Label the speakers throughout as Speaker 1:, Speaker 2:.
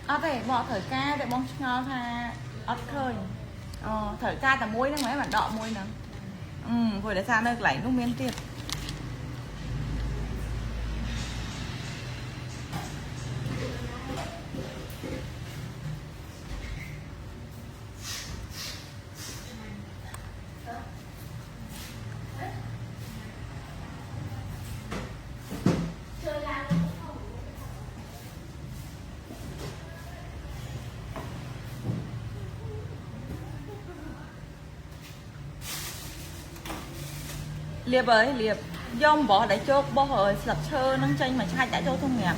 Speaker 1: អត់ទេបងត្រូវការតែបងឆ្ងល់ថាអត់ឃើញអូត្រូវការតែមួយហ្នឹងហ្មងបានដកមួយហ្នឹងអឺព្រោះដោយសារនៅកន្លែងនោះមានទៀត លាបអើយលាបយកអំបោះដែលជោគបោះអើយស្លឹកឈើហ្នឹងចេញមកឆាច់ដាក់ចូលក្នុងក្រាម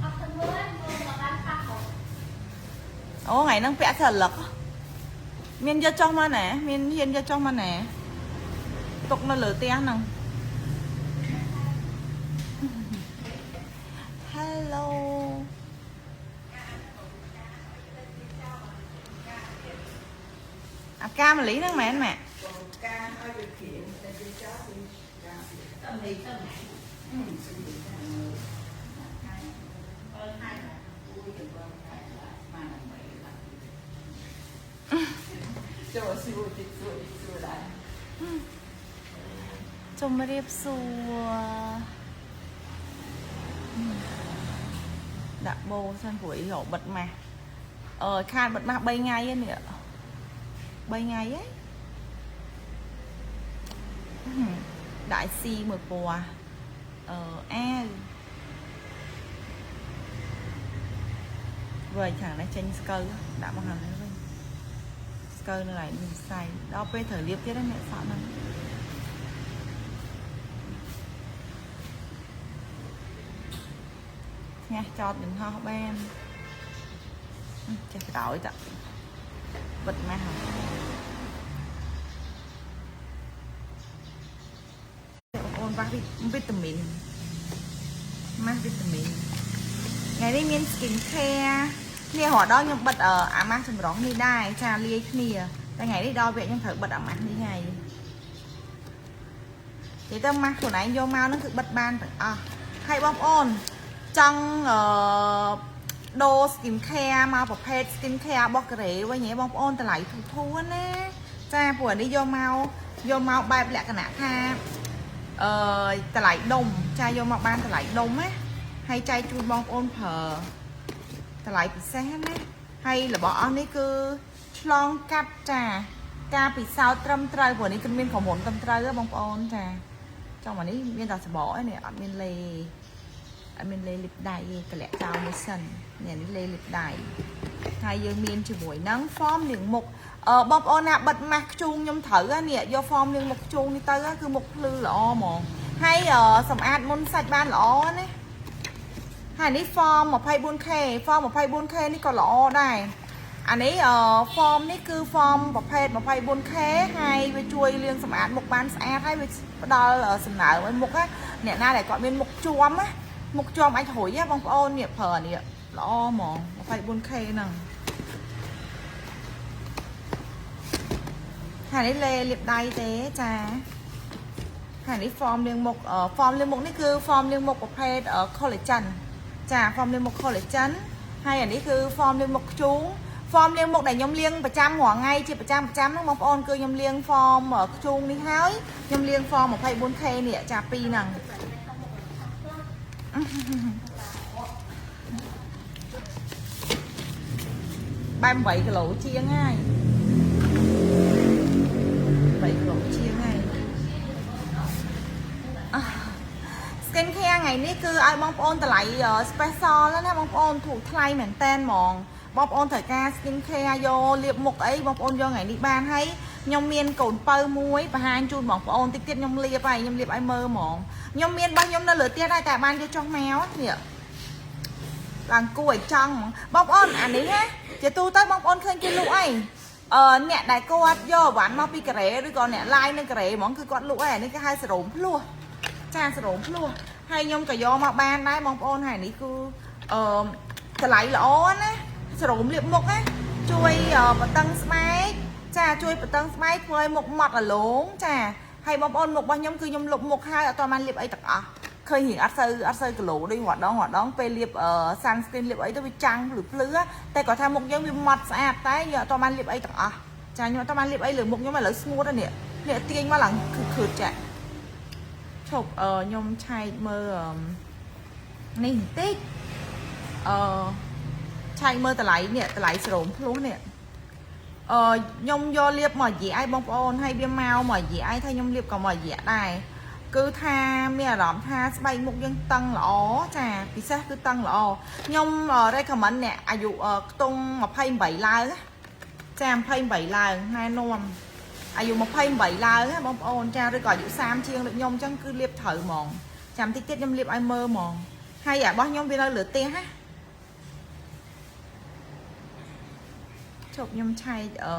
Speaker 2: អត់ទៅមើលមើលមកបានប៉ះហ៎
Speaker 1: អូថ្ងៃហ្នឹងពាក់ស្លឹកមានយកចុះមកណាមានហ៊ានយកចុះមកណាទុកនៅលើផ្ទះហ្នឹង Hello អាកាមលីហ្នឹងមែនម៉ាក់
Speaker 3: ការឲ្យវាព្រៀងតែវាចោលវាការ
Speaker 1: ទៅនេះទៅ
Speaker 3: អឺខែអូយទៅបងខែបានដើម្បីចូលសួរតិចសួរតិចសួរដែរ
Speaker 1: ជំរាបសួរដាក់បោសិនព្រោះអីរកបិទម៉ាស់អឺខាតបិទម៉ាស់3ថ្ងៃហ្នឹងនេះ3ថ្ងៃហីដាក់ស៊ីមួយពណ៌អឺអាវវិញខាងនេះចេញស្កូវដាក់មកខាងនេះវិញស្កូវនៅកន្លែងនេះផ្សៃដល់ពេលត្រូវលាបទៀតហ្នឹងអ្នកសក់ហ្នឹង ញ៉ាះចតយន្តហោះបានចេះក្រោយតាបិទម៉ាស់បងប្អូនវ៉ាស់វីតាមីនម៉ាស់វីតាមីនថ្ងៃនេះមាន skin care គ្នារហដល់ខ្ញុំបិទអាម៉ាស់ចម្រុះនេះដែរចាលាយគ្នាតែថ្ងៃនេះដល់វគ្គខ្ញុំត្រូវបិទអាម៉ាស់នេះហើយនិយាយទៅម៉ាស់ខ្លួនឯងយកមកហ្នឹងគឺបិទបានទាំងអស់ហើយបងប្អូនចង់អឺដូរ skin care មកប្រភេទ skin care របស់កូរ៉េវិញហ៎បងប្អូនតម្លៃធូរធូរណាចាព្រោះអានេះយកមកយកមកបែបលក្ខណៈថាអឺតម្លៃដុំចាយកមកបានតម្លៃដុំណាហើយចែកជូនបងប្អូនប្រើតម្លៃពិសេសណាហើយរបស់អស់នេះគឺឆ្លងកាត់ចាការពិសោធន៍ត្រឹមត្រូវព្រោះនេះគឺមានក្រុមហ៊ុនត្រឹមត្រូវហ៎បងប្អូនចាចង់មកនេះមានតែសបកឯនេះអត់មានលេ អត់មានលេលិបដៃទេតម្លាក់ចោលមួយសិននេះនេះលេលិបដៃហើយយើងមានជាមួយនឹង form លាងមុខអឺបងប្អូនណាបិទម៉ាស់ខ្ជូងខ្ញុំត្រូវហ៎នេះយក form លាងមុខខ្ជូងនេះទៅគឺមុខភ្លឺល្អហ្មងហើយសម្អាតមុនសាច់បានល្អណាហើយនេះ form 24K form 24K នេះក៏ល្អដែរអានេះអឺ form នេះគឺ form ប្រភេទ 24K ហើយវាជួយលាងសម្អាតមុខបានស្អាតហើយវាផ្ដល់សំណើមឲ្យមុខណាអ្នកណាដែលគាត់មានមុខជាំណាមុខជាំអាចរុយណាបងប្អូននេះប្រើនេះល្អហ្មង 24K ហ្នឹងហើយនេះលេលាបដៃទេចាហើយនេះ form លាងមុខ form លាងមុខនេះគឺ form លាងមុខប្រភេទ collagen ចា form លាងមុខ collagen ហើយអានេះគឺ form លាងមុខខ្ជូង form លាងមុខដែលខ្ញុំលាងប្រចាំរាល់ថ្ងៃជាប្រចាំប្រចាំហ្នឹងបងប្អូនគឺខ្ញុំលាង form ខ្ជូងនេះហើយខ្ញុំលាង form 24K នេះចាពីរហ្នឹងបែប8គីឡូជាងហើយ8គីឡូជាងហើយ skin care ថ្ងៃនេះគឺឲ្យបងប្អូនតម្លៃ special ណាបងប្អូនถูกថ្លៃមែនតែនហ្មងបងប្អូនត្រូវការ skin care យកលាបមុខអីបងប្អូនយកថ្ងៃនេះបានហើយខ្ញុំមានកូនពៅមួយបង្ហាញជូនបងប្អូនតិចទៀតខ្ញុំលាបហើយខ្ញុំលាបឲ្យមើលហ្មងខ្ញុំមានរបស់ខ្ញុំនៅលើផ្ទះដែរតែបានយកចុះមកនេះឡើងគួរឲ្យចង់ហ្មងបងប្អូនអានេះណាជាទូទៅបងប្អូនឃើញគេលក់អីអឺអ្នកដែលគាត់យកអវ៉ាន់មកពីកូរ៉េឬក៏អ្នក live នៅកូរ៉េហ្មងគឺគាត់លក់អីអានេះគេហៅសរោមភ្លោះចាសរោមភ្លោះហើយខ្ញុំក៏យកមកបានដែរបងប្អូនហើយនេះគឺអឺតម្លៃល្អណាសរោមលាបមុខណាជួយបតឹងស្បែកចាជួយបតឹងស្បែកធ្វើឲ្យមុខម៉ត់រលោងចាហើយបងប្អូនមុខរបស់ខ្ញុំគឺខ្ញុំលុបមុខហើយអត់ទាន់បានលាបអីទាំងអស់ ឃើញរៀងអត់សូវ glow ដូចរដងរដងពេលលាប sunscreen លាបអីទៅវាចាំងភ្លឺភ្លឺតែគាត់ថាមុខយើងវាម៉ត់ស្អាតតែយើងអត់បានលាបអីទាំងអស់ចាខ្ញុំអត់បានលាបអីលើមុខខ្ញុំឥឡូវស្ងួតហើយនេះនេះទាញមកឡើងគឺខឺតចាឈប់អឺខ្ញុំឆែកមើលនេះបន្តិចអឺឆែកមើលតម្លៃនេះតម្លៃស្រោមភ្លោះនេះអឺខ្ញុំយកលាបមករយៈឲ្យបងប្អូនហើយវាមកមករយៈឲ្យថាខ្ញុំលាបក៏មករយៈដែរគឺថាមានអារម្មណ៍ថាស្បែកមុខយើងតឹងល្អចាពិសេសគឺតឹងល្អខ្ញុំ recommend អ្នកអាយុខ្ទង់28ឡើងចា28ឡើងណែនាំអាយុ28ឡើងណាបងប្អូនចាឬក៏អាយុ30ជាងដូចខ្ញុំអញ្ចឹងគឺលាបត្រូវហ្មងចាំតិចទៀតខ្ញុំលាបឲ្យមើលហ្មងហើយអារបស់ខ្ញុំវានៅលើផ្ទះណាជប់ខ្ញុំឆែកអឺ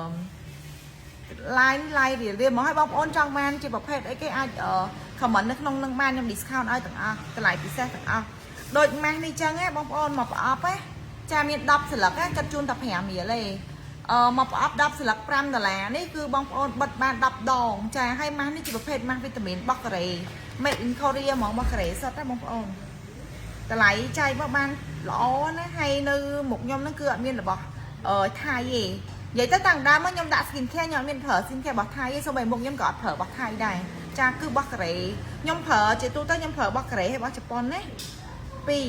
Speaker 1: line line រៀលរៀលមកឲ្យបងប្អូនចង់បានជាប្រភេទអីគេអាច comment នៅក្នុងនឹងបានខ្ញុំ discount ឲ្យទាំងអស់តម្លៃពិសេសទាំងអស់ដូចម៉ាស់នេះចឹងណាបងប្អូនមកប្រអប់ណាចាមាន10សន្លឹកណាកាត់ជូនតែ5រៀលទេអឺមកប្រអប់10សន្លឹក5ដុល្លារនេះគឺបងប្អូនបិទបាន10ដងចាហើយម៉ាស់នេះជាប្រភេទម៉ាស់វីតាមីនរបស់កូរ៉េ Made in Korea ហ្មងរបស់កូរ៉េសុទ្ធណាបងប្អូនតម្លៃចែកមកបានល្អណាហើយនៅមុខខ្ញុំហ្នឹងគឺអត់មានរបស់អឺថៃទេនិយាយទៅតាំងដើមមកខ្ញុំដាក់ skin care ខ្ញុំអត់មានប្រើ skin care របស់ថៃទេសូម្បីមុខខ្ញុំក៏អត់ប្រើរបស់ថៃដែរចាគឺរបស់កូរ៉េខ្ញុំប្រើជាទូទៅខ្ញុំប្រើរបស់កូរ៉េហើយរបស់ជប៉ុនណាពីរ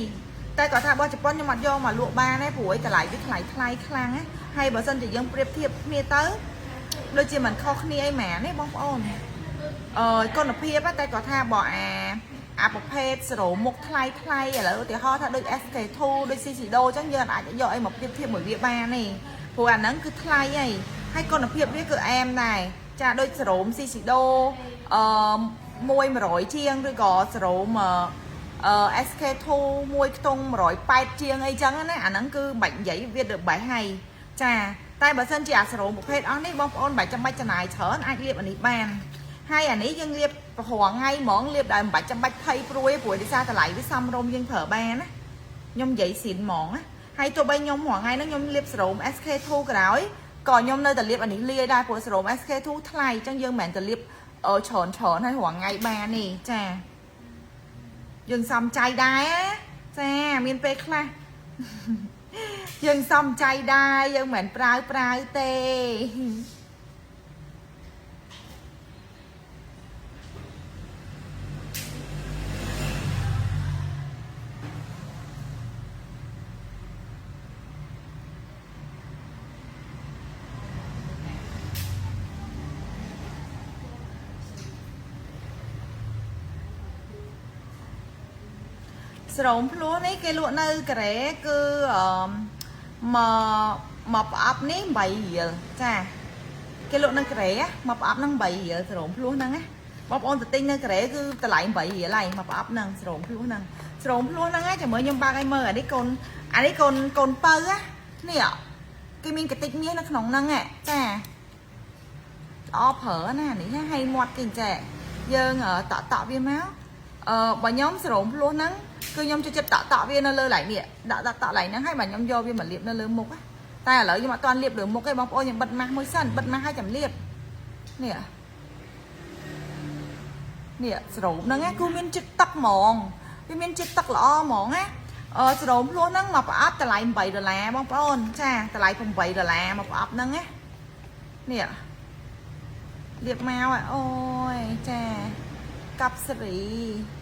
Speaker 1: តែគាត់ថារបស់ជប៉ុនខ្ញុំអត់យកមកលក់បានទេព្រោះឯតម្លៃវាថ្លៃថ្លៃខ្លាំងណាហើយបើសិនជាយើងប្រៀបធៀបគ្នាទៅដូចជាមិនខុសគ្នាអីហ្មងទេបងប្អូនអឺគុណភាពតែគាត់ថាបើអាប្រភេទសេរ៉ូមុខថ្លៃថ្លៃឥឡូវឧទាហរណ៍ថាដូច SK2 ដូច Shiseido អញ្ចឹងយើងអាចយកអីមកប្រៀបធៀបមួយវាបានទេព្រោះអាហ្នឹងគឺថ្លៃហើយហើយគុណភាពវាគឺអែមដែរចាដូចសេរ៉ូម Shiseido អឺ1 100ជាងឬក៏សេរ៉ូមអឺ SK2 មួយខ្ទង់180ជាងអីចឹងណាអាហ្នឹងគឺមិនបាច់និយាយវា the best ហើយចាតែបើសិនជាអាសេរ៉ូមប្រភេទអស់នេះបងប្អូនមិនបាច់ចាំបាច់ចំណាយច្រើនអាចលាបអានេះបានហើយអានេះយើងលាបប្រហែលថ្ងៃហ្មងលាបដោយមិនបាច់ចាំបាច់ភ័យព្រួយព្រោះដោយសារតម្លៃវាសមរម្យយើងប្រើបានណាខ្ញុំនិយាយស៊ីនហ្មងណាហើយទោះបីខ្ញុំរាល់ថ្ងៃហ្នឹងខ្ញុំលាបសេរ៉ូម SK2 ក្រោយក៏ខ្ញុំនៅតែលាបអានេះលាយដែរព្រោះសេរ៉ូម SK2 ថ្លៃអញ្ចឹងយើងមិនមែនតែលាបច្រើនច្រើនហើយរាល់ថ្ងៃបានទេចាយើងសំចៃដែរចាមានពេលខ្លះ យើងសំចៃដែរយើងមិនមែនប្រាវប្រាវទេ ស្រោមភ្លោះនេះគេលក់នៅកូរ៉េគឺអឺមកមកប្រអប់នេះ8រៀលចាគេលក់នៅកូរ៉េមកប្រអប់ហ្នឹង8រៀលស្រោមភ្លោះហ្នឹងណាបងប្អូនទៅទិញនៅកូរ៉េគឺតម្លៃ8រៀលហើយមកប្រអប់ហ្នឹងស្រោមភ្លោះហ្នឹងស្រោមភ្លោះហ្នឹងចាំមើលខ្ញុំបើកឲ្យមើលអានេះកូនអានេះកូនកូនពៅណានេះគេមានកតិចមាសនៅក្នុងហ្នឹងចាល្អប្រើណានេះណាឲ្យមាត់គេចេះយើងតក់តក់វាមកអឺបើខ្ញុំស្រោមភ្លោះហ្នឹងគឺខ្ញុំចូលចិត្តតក់តក់វានៅលើឡៃនេះដាក់ដាក់តក់ឡៃហ្នឹងហើយបើខ្ញុំយកវាមកលាបនៅលើមុខតែឥឡូវខ្ញុំអត់ទាន់លាបលើមុខទេបងប្អូនខ្ញុំបិទម៉ាស់មួយសិនបិទម៉ាស់ហើយចាំលាបនេះនេះស្រោមហ្នឹងគឺមានជាតិទឹកហ្មងវាមានជាតិទឹកល្អហ្មងណាអឺស្រោមភ្លោះហ្នឹងមកប្រអប់តម្លៃ8ដុល្លារបងប្អូនចាតម្លៃ8ដុល្លារមកប្រអប់ហ្នឹងណានេះលាបមកអូយចាកាប់សេរី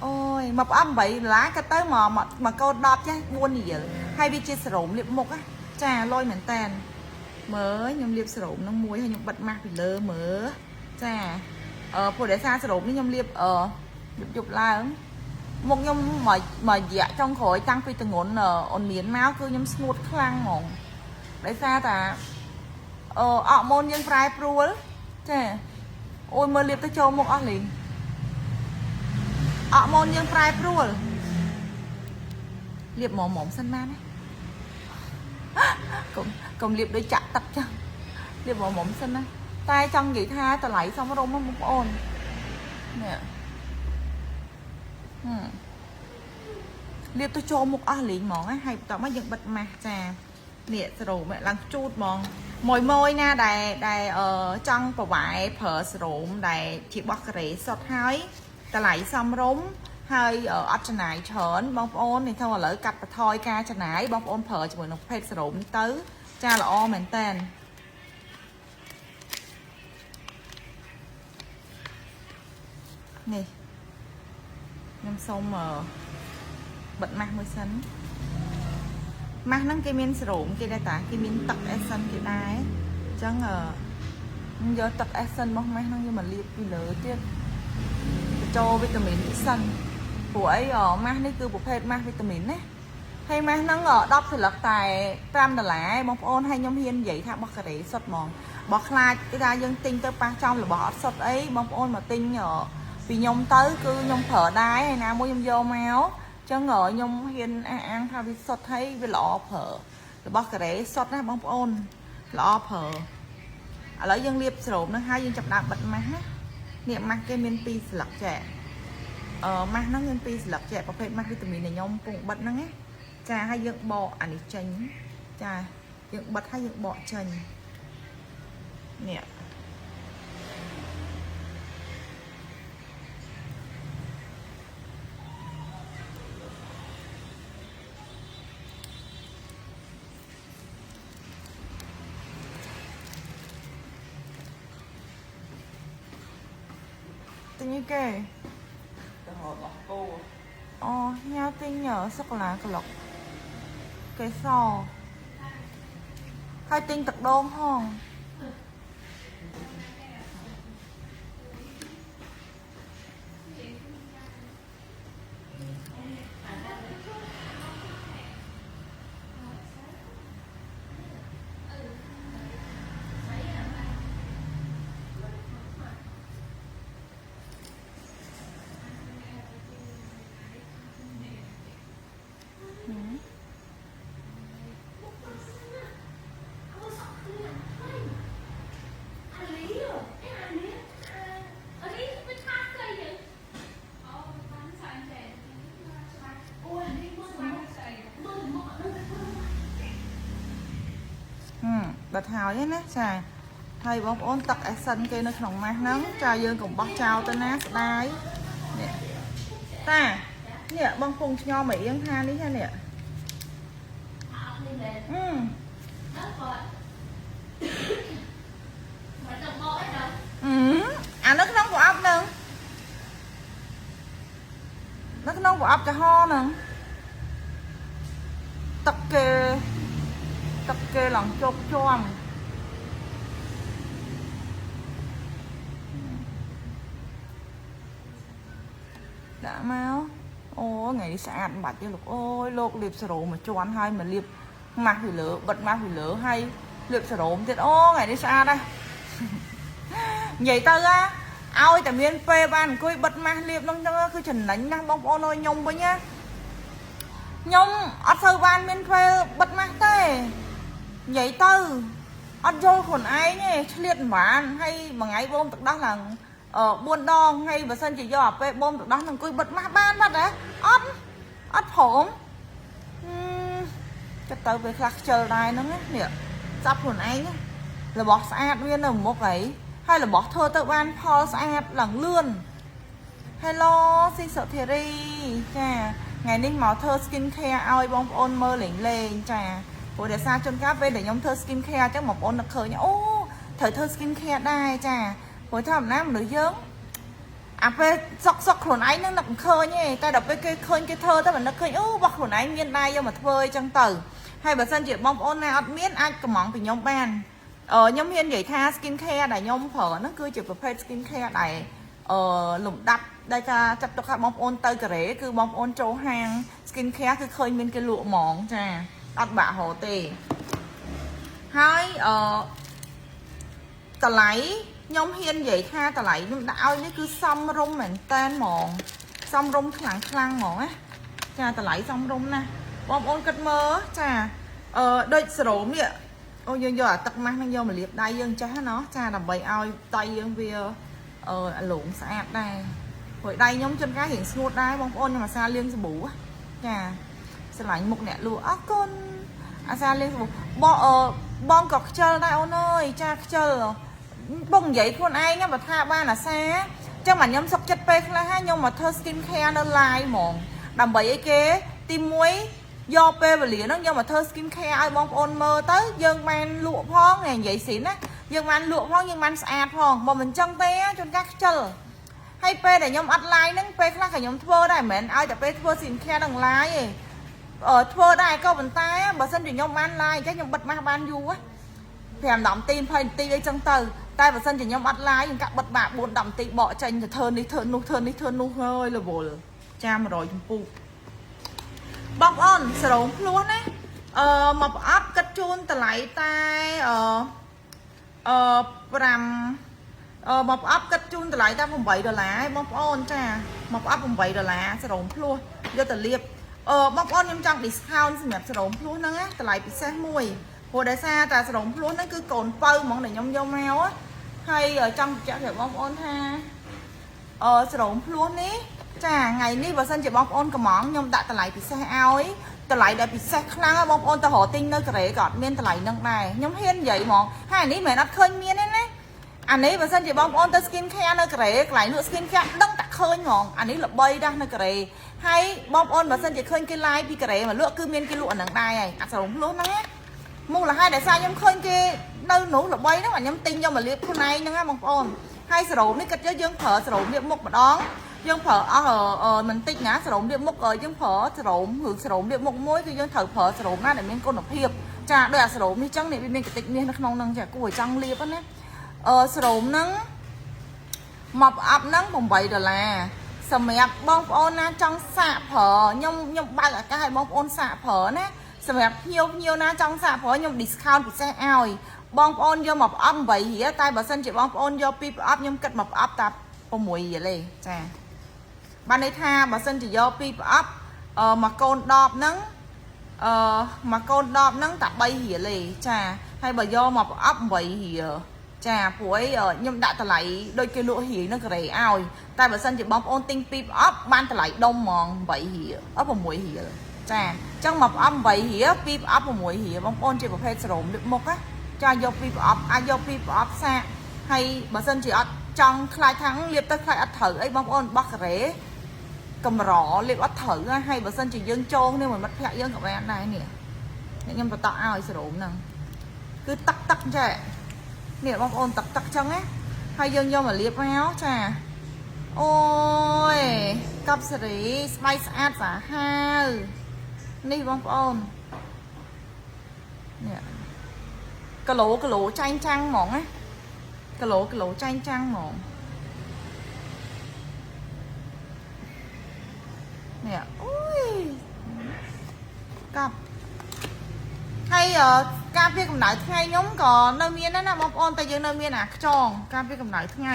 Speaker 1: អូយមកប្រអប់8ដុល្លារក៏ទៅមកមកកូន10ចាស់4រៀលហើយវាជាសេរ៉ូមលាបមុខណាចាលយមែនតែនមើលខ្ញុំលាបសេរ៉ូមហ្នឹងមួយហើយខ្ញុំបិទម៉ាស់ពីលើមើលចាអឺព្រោះដោយសារសេរ៉ូមនេះខ្ញុំលាបអឺយប់យប់ឡើងមុខខ្ញុំមកមករយៈចុងក្រោយតាំងពីតងន់អូនមានមកគឺខ្ញុំស្ងួតខ្លាំងហ្មងដោយសារតាអឺអរម៉ូនយើងប្រែប្រួលចាអូយមើលលាបទៅចូលមុខអស់លីងអរម៉ូនយើងប្រែប្រួលលាបហ្មងៗសិនបានណាកុំកុំលាបដូចចាក់ទឹកចឹងលាបហ្មងៗសិនណាតែចង់និយាយថាតម្លៃសមរម្យហ្នឹងបងប្អូននេះហឹមលាបទៅចូលមុខអស់លីងហ្មងណាហើយបន្ទាប់មកយើងបិទម៉ាស់ចានេះសេរ៉ូមឡើងជូតហ្មងមួយមួយណាដែលដែលអឺចង់ប្រវែប្រើសេរ៉ូមដែលជាបោះការ៉េសុតហើយ តម្លៃសមរម្យហើយអត់ចំណាយច្រើនបងប្អូននេះថាឥឡូវកាត់បន្ថយការចំណាយបងប្អូនប្រើជាមួយនឹងប្រភេទសេរ៉ូមនេះទៅចាល្អមែនតើនេះខ្ញុំសូមបិទម៉ាស់មួយសិនម៉ាស់ហ្នឹងគេមានសេរ៉ូមគេដែរតាគេមានទឹក essence គេដែរអញ្ចឹងខ្ញុំយកទឹក essence របស់ម៉ាស់ហ្នឹងយកមកលាបពីលើទៀតបញ្ចូលវីតាមីនសិនព្រោះអីម៉ាស់នេះគឺប្រភេទម៉ាស់វីតាមីនណាហើយម៉ាស់ហ្នឹង10សន្លឹកតែ5ដុល្លារឯងបងប្អូនហើយខ្ញុំហ៊ាននិយាយថារបស់កូរ៉េសុទ្ធហ្មងបើខ្លាចគេថាយើងទិញទៅប៉ះចំរបស់អត់សុទ្ធអីបងប្អូនមកទិញពីខ្ញុំទៅគឺខ្ញុំប្រើដែរហើយណាមួយខ្ញុំយកមកអញ្ចឹងខ្ញុំហ៊ានអះអាងថាវាសុទ្ធហើយវាល្អប្រើរបស់កូរ៉េសុទ្ធណាបងប្អូនល្អប្រើឥឡូវយើងលាបសេរ៉ូមហ្នឹងហើយយើងចាប់ដើមបិទម៉ាស់ណានេះម៉ាស់គេមាន2ស្លឹកចែម៉ាស់ហ្នឹងមាន2ស្លឹកចែប្រភេទម៉ាស់វីតាមីនដែលខ្ញុំពងបិទហ្នឹងណាចាហើយយើងបកអានេះចេញចាយើងបិទហើយយើងបកចេញនេះទិញអីគេ
Speaker 3: ទៅរករបស់គោ
Speaker 1: អូញ៉ាទិញសូកូឡាក្លុកកេសរហើយទិញទឹកដូងហង
Speaker 2: អាលីអាលីអាលីមិនថាស្អីយើងអូបានស្អីចេះអូអាលីមើលមកស្អីមើលមកនឹងទៅធ្វើ
Speaker 1: ហឹមបិទហើយណាចាហើយបងប្អូនទឹកអេសិនគេនៅក្នុងម៉ាស់ហ្នឹងចាយើងកុំបោះចោលទៅណាស្ដាយនេះតានេះបងពងឆ្ងល់មកអៀងថានេះហ៎នេះ
Speaker 2: អត់នេះមែន
Speaker 1: អឺ
Speaker 2: ដល់គាត់មកទៅមកអីដល់
Speaker 1: អឺអានៅក្នុងប្រអប់ហ្នឹងនៅក្នុងប្រអប់ចំហហ្នឹងទឹកគេទឹកគេឡើងជោគជាំដាក់មកអូថ្ងៃនេះស្អាតបាច់ទេលោកអូយលោកលាបសេរ៉ូមមួយជាន់ហើយមកលាបម៉ាស់ពីលើបិទម៉ាស់ពីលើហើយលាបសេរ៉ូមទៀតអូថ្ងៃនេះស្អាតណាស់ និយាយទៅណាឲ្យតែមានពេលបានអង្គុយបិទម៉ាស់លាបហ្នឹងចឹងគឺចំណេញណាស់បងប្អូនអើយខ្ញុំវិញណាខ្ញុំអត់សូវបានមានពេលបិទម៉ាស់ទេនិយាយទៅអត់យល់ខ្លួនឯងទេឆ្លៀតមិនបានហើយមួយថ្ងៃបូមទឹកដោះឡើង4ដងហើយបើសិនជាយកអាពេលបូមទឹកដោះហ្នឹងអង្គុយបិទម៉ាស់បានបាត់ហ៎អត់អត់ព្រមហឹមចិត្តទៅពេលខ្លះខ្ជិលដែរហ្នឹងណានេះចាប់ខ្លួនឯងណា របស់ស្អាតវានៅមុខអីហើយរបស់ធ្វើទៅបានផលស្អាតឡើងលឿន Hello ស៊ីសុធារីចាថ្ងៃនេះមកធ្វើ skin care ឲ្យបងប្អូនមើលលេងលេងចាព្រោះដោយសារជួនកាលពេលដែលខ្ញុំធ្វើ skin care អញ្ចឹងបងប្អូននឹកឃើញអូត្រូវធ្វើ skin care ដែរចាព្រោះធម្មតាមនុស្សយើងអាពេលសុកសុកខ្លួនឯងនឹងនឹកមិនឃើញទេតែដល់ពេលគេឃើញគេធ្វើទៅមិននឹកឃើញអូរបស់ខ្លួនឯងមានដែរយកមកធ្វើអញ្ចឹងទៅហើយបើសិនជាបងប្អូនណាអត់មានអាចកំងពីខ្ញុំបាន ខ្ញុំហ៊ាននិយាយថា skin care ដែលខ្ញុំប្រើហ្នឹងគឺជាប្រភេទ skin care ដែលលំដាប់ដែលថាចាប់ទុកថាបងប្អូនទៅកូរ៉េគឺបងប្អូនចូលហាង skin care គឺឃើញមានគេលក់ហ្មងចាអត់បាក់រហទេហើយតម្លៃខ្ញុំហ៊ាននិយាយថាតម្លៃខ្ញុំដាក់ឲ្យនេះគឺសមរម្យមែនតែនហ្មងសមរម្យខ្លាំងខ្លាំងហ្មងណាចាតម្លៃសមរម្យណាស់បងប្អូនគិតមើលចាដូចសេរ៉ូមនេះ អូយើងយកអាទឹកម៉ាស់ហ្នឹងយកមកលាបដៃយើងចេះណោះចាដើម្បីឲ្យដៃយើងវាអាលងស្អាតដែរព្រោះដៃខ្ញុំជួនកាលរៀងស្ងួតដែរបងប្អូនខ្ញុំអាសាលាងសាប៊ូចាស្រឡាញ់មុខអ្នកលក់អរគុណអាសាលាងសាប៊ូបងបងក៏ខ្ជិលដែរអូនអើយចាខ្ជិលបងនិយាយខ្លួនឯងណាបើថាបានអាសា ចឹងបាទខ្ញុំសុកចិត្តពេលខ្លះហើយខ្ញុំមកធ្វើ skin care នៅ live ហ្មងដើម្បីអីគេទី1យកពេលវេលាហ្នឹងយកមកធ្វើ skin care ឲ្យបងប្អូនមើលទៅយើងបានលក់ផងនិយាយស៊ីណាយើងបានលក់ផងយើងបានស្អាតផងបើមិនចឹងទេជួនកាលខ្ជិលហើយពេលដែលខ្ញុំអត់ live ហ្នឹងពេលខ្លះក៏ខ្ញុំធ្វើដែរមិនមែនឲ្យតែពេលធ្វើ skin care នឹង live ទេអឺធ្វើដែរក៏ប៉ុន្តែបើសិនជាខ្ញុំបាន live អញ្ចឹងខ្ញុំបិទម៉ាស់បានយូរ5 10នាទី20នាទីអីចឹងទៅតែបើសិនជាខ្ញុំអត់ live ខ្ញុំកាក់បិទបាក់4 10នាទីបកចេញទៅធ្វើនេះធ្វើនោះធ្វើនេះធ្វើនោះហើយរវល់ចា100ចម្ពុះបងប្អូនសរោមភ្លោះណាអឺមកប្រអប់គិតជូនតម្លៃតែអឺអឺ5អឺមកប្រអប់គិតជូនតម្លៃតែ8ដុល្លារឯងបងប្អូនចាមកប្រអប់8ដុល្លារសរោមភ្លោះយកទៅលាបអឺបងប្អូនខ្ញុំចង់ discount សម្រាប់សរោមភ្លោះហ្នឹងណាតម្លៃពិសេសមួយព្រោះដោយសារតែសរោមភ្លោះហ្នឹងគឺកូនពៅហ្មងដែលខ្ញុំយកមកហើយចង់បញ្ជាក់ប្រាប់បងប្អូនថាអឺសរោមភ្លោះនេះចាថ្ងៃនេះបើសិនជាបងប្អូនកំងខ្ញុំដាក់តម្លៃពិសេសឲ្យតម្លៃដែលពិសេសខ្លាំងបងប្អូនទៅរកទិញនៅកូរ៉េក៏អត់មានតម្លៃនឹងដែរខ្ញុំហ៊ាននិយាយហ្មងហើយអានេះមិនមែនអត់ឃើញមានទេណាអានេះបើសិនជាបងប្អូនទៅ skin care នៅកូរ៉េកន្លែងលក់ skin care ដឹងតែឃើញហ្មងអានេះល្បីណាស់នៅកូរ៉េហើយបងប្អូនបើសិនជាឃើញគេ live ពីកូរ៉េមកលក់គឺមានគេលក់អាហ្នឹងដែរហើយអាស្រោមភ្លោះហ្នឹងណាមូលហេតុដែលសារខ្ញុំឃើញគេនៅនោះល្បីហ្នឹងអាខ្ញុំទិញយកមកលាបខ្លួនឯងហ្នឹងណាបងប្អូនហើយសរោមនេះគិតយកយើងប្រើសរោមលាបមុខម្ដងយើងប្រើអស់មិនតិចណាសរោមលាបមុខយើងប្រើសរោមឬសរោមលាបមុខមួយគឺយើងត្រូវប្រើសរោមណាដែលមានគុណភាពចាដូចអាសរោមនេះចឹងនេះវាមានកតិចមាសនៅក្នុងហ្នឹងចាគួរឲ្យចង់លាបណាអឺសរោមហ្នឹងមកប្រអប់ហ្នឹង8ដុល្លារសម្រាប់បងប្អូនណាចង់សាកប្រើខ្ញុំខ្ញុំបើកឱកាសឲ្យបងប្អូនសាកប្រើណាសម្រាប់ភ្ញៀវភ្ញៀវណាចង់សាកប្រើខ្ញុំ discount ពិសេសឲ្យបងប្អូនយកមកប្រអប់8រៀលតែបើសិនជាបងប្អូនយកពីរប្រអប់ខ្ញុំគិតមកប្រអប់តែ6រៀលទេចាបានន័យថាបើសិនជាយកពីរប្រអប់អឺមកកូនដបហ្នឹងអឺមកកូនដបហ្នឹងតែ3រៀលទេចាហើយបើយកមកប្រអប់8រៀលចាព្រោះអីខ្ញុំដាក់តម្លៃដូចគេលក់រៀលនៅកូរ៉េឲ្យតែបើសិនជាបងប្អូនទិញពីរប្រអប់បានតម្លៃដុំហ្មង8រៀលអត់6រៀលចាអញ្ចឹងមកប្រអប់8រៀលពីរប្រអប់6រៀលបងប្អូនជាប្រភេទសរោមលាបមុខណាចាយកពីរប្រអប់អាចយកពីរប្រអប់សាកហើយបើសិនជាអត់ចង់ខ្លាចថាលាបទៅខ្លាចអត់ត្រូវអីបងប្អូនបោះកូរ៉េកម្រលាបអត់ត្រូវណាហើយបើសិនជាយើងចងនេះមួយមិត្តភក្តិយើងក៏បានដែរនេះខ្ញុំបន្តឲ្យសរោមហ្នឹងគឺទឹកទឹកចេះនេះបងប្អូនទឹកទឹកចឹងណាហើយយើងយកមកលាបមកចាអូយកប់សេរីស្បែកស្អាតសាហាវនេះបងប្អូននេះគីឡូគីឡូចាញ់ចាំងហ្មងណាគីឡូគីឡូចាញ់ចាំងហ្មងនេះអូយកប់ហើយការពារកម្ដៅថ្ងៃខ្ញុំក៏នៅមានដែរណាបងប្អូនតែយើងនៅមានអាខ្ចងការពារកម្ដៅថ្ងៃ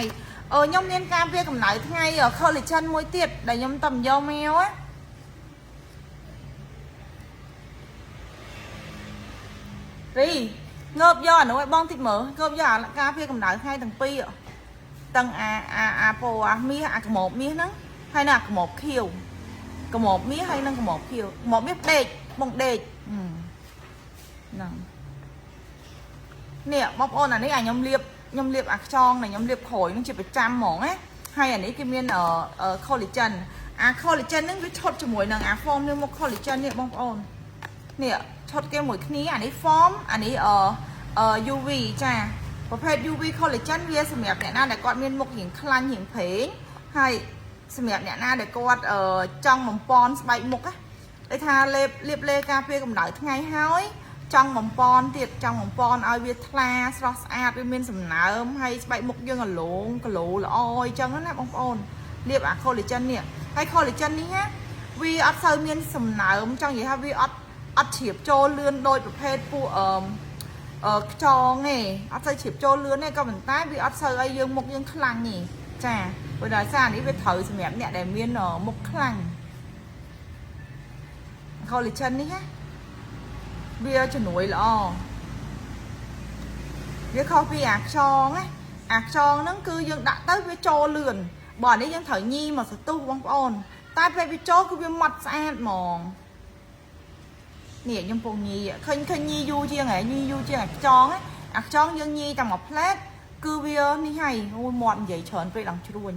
Speaker 1: អឺខ្ញុំមានការពារកម្ដៅថ្ងៃ collagen មួយទៀតដែលខ្ញុំតំយកមកណារីងើបយកអានោះឲ្យបងតិចមើលងើបយកអាការពារកម្ដៅថ្ងៃទាំងពីរទាំងអាអាអាពោអាមាសអាក្របមាសហ្នឹងហើយនិងអាក្របខៀវក្របមាសហើយនិងក្របខៀវក្របមាសដេកបងដេកហ្នឹងនេះបងប្អូនអានេះអាខ្ញុំលាបខ្ញុំលាបអាខ្ចងដែលខ្ញុំលាបក្រោយហ្នឹងជាប្រចាំហ្មងណាហើយអានេះគេមាន collagen អា collagen ហ្នឹងវាឈុតជាមួយនឹងអា foam នេះមក collagen នេះបងប្អូននេះឈុតគេមួយគ្នាអានេះ foam អានេះអឺ UV ចាប្រភេទ UV collagen វាសម្រាប់អ្នកណាដែលគាត់មានមុខរាងខ្លាញ់រាងប្រេងហើយសម្រាប់អ្នកណាដែលគាត់ចង់បំពន់ស្បែកមុខណាដូចថាលេបលាបលេការពារកម្ដៅថ្ងៃហើយចង់បំពន់ទៀតចង់បំពន់ឲ្យវាថ្លាស្រស់ស្អាតវាមានសំណើមហើយស្បែកមុខយើងរលោងគីឡូល្អអញ្ចឹងណាបងប្អូនលាបអា collagen នេះហើយ collagen នេះណាវាអត់សូវមានសំណើមចង់និយាយថាវាអត់អត់ជ្រាបចូលលឿនដោយប្រភេទពួកអឺអឺខ្ចងទេអត់សូវជ្រាបចូលលឿនទេក៏ប៉ុន្តែវាអត់សូវឲ្យយើងមុខយើងខ្លាំងទេចាព្រោះដោយសារនេះវាត្រូវសម្រាប់អ្នកដែលមានមុខខ្លាំង collagen នេះណាវាជំនួយល្អវាខុសពីអាខ្យងណាអាខ្យងហ្នឹងគឺយើងដាក់ទៅវាចូលលឿនបើអានេះយើងត្រូវញីមកសន្ទុះបងប្អូនតែពេលវាចូលគឺវាម៉ត់ស្អាតហ្មងនេះខ្ញុំពងញីឃើញឃើញញីយូរជាងហ៎ញីយូរជាងអាខ្ចងអាខ្ចងយើងញីតែមួយផ្លែតគឺវានេះហើយអូយមាត់និយាយច្រើនពេកឡើងជ្រួញ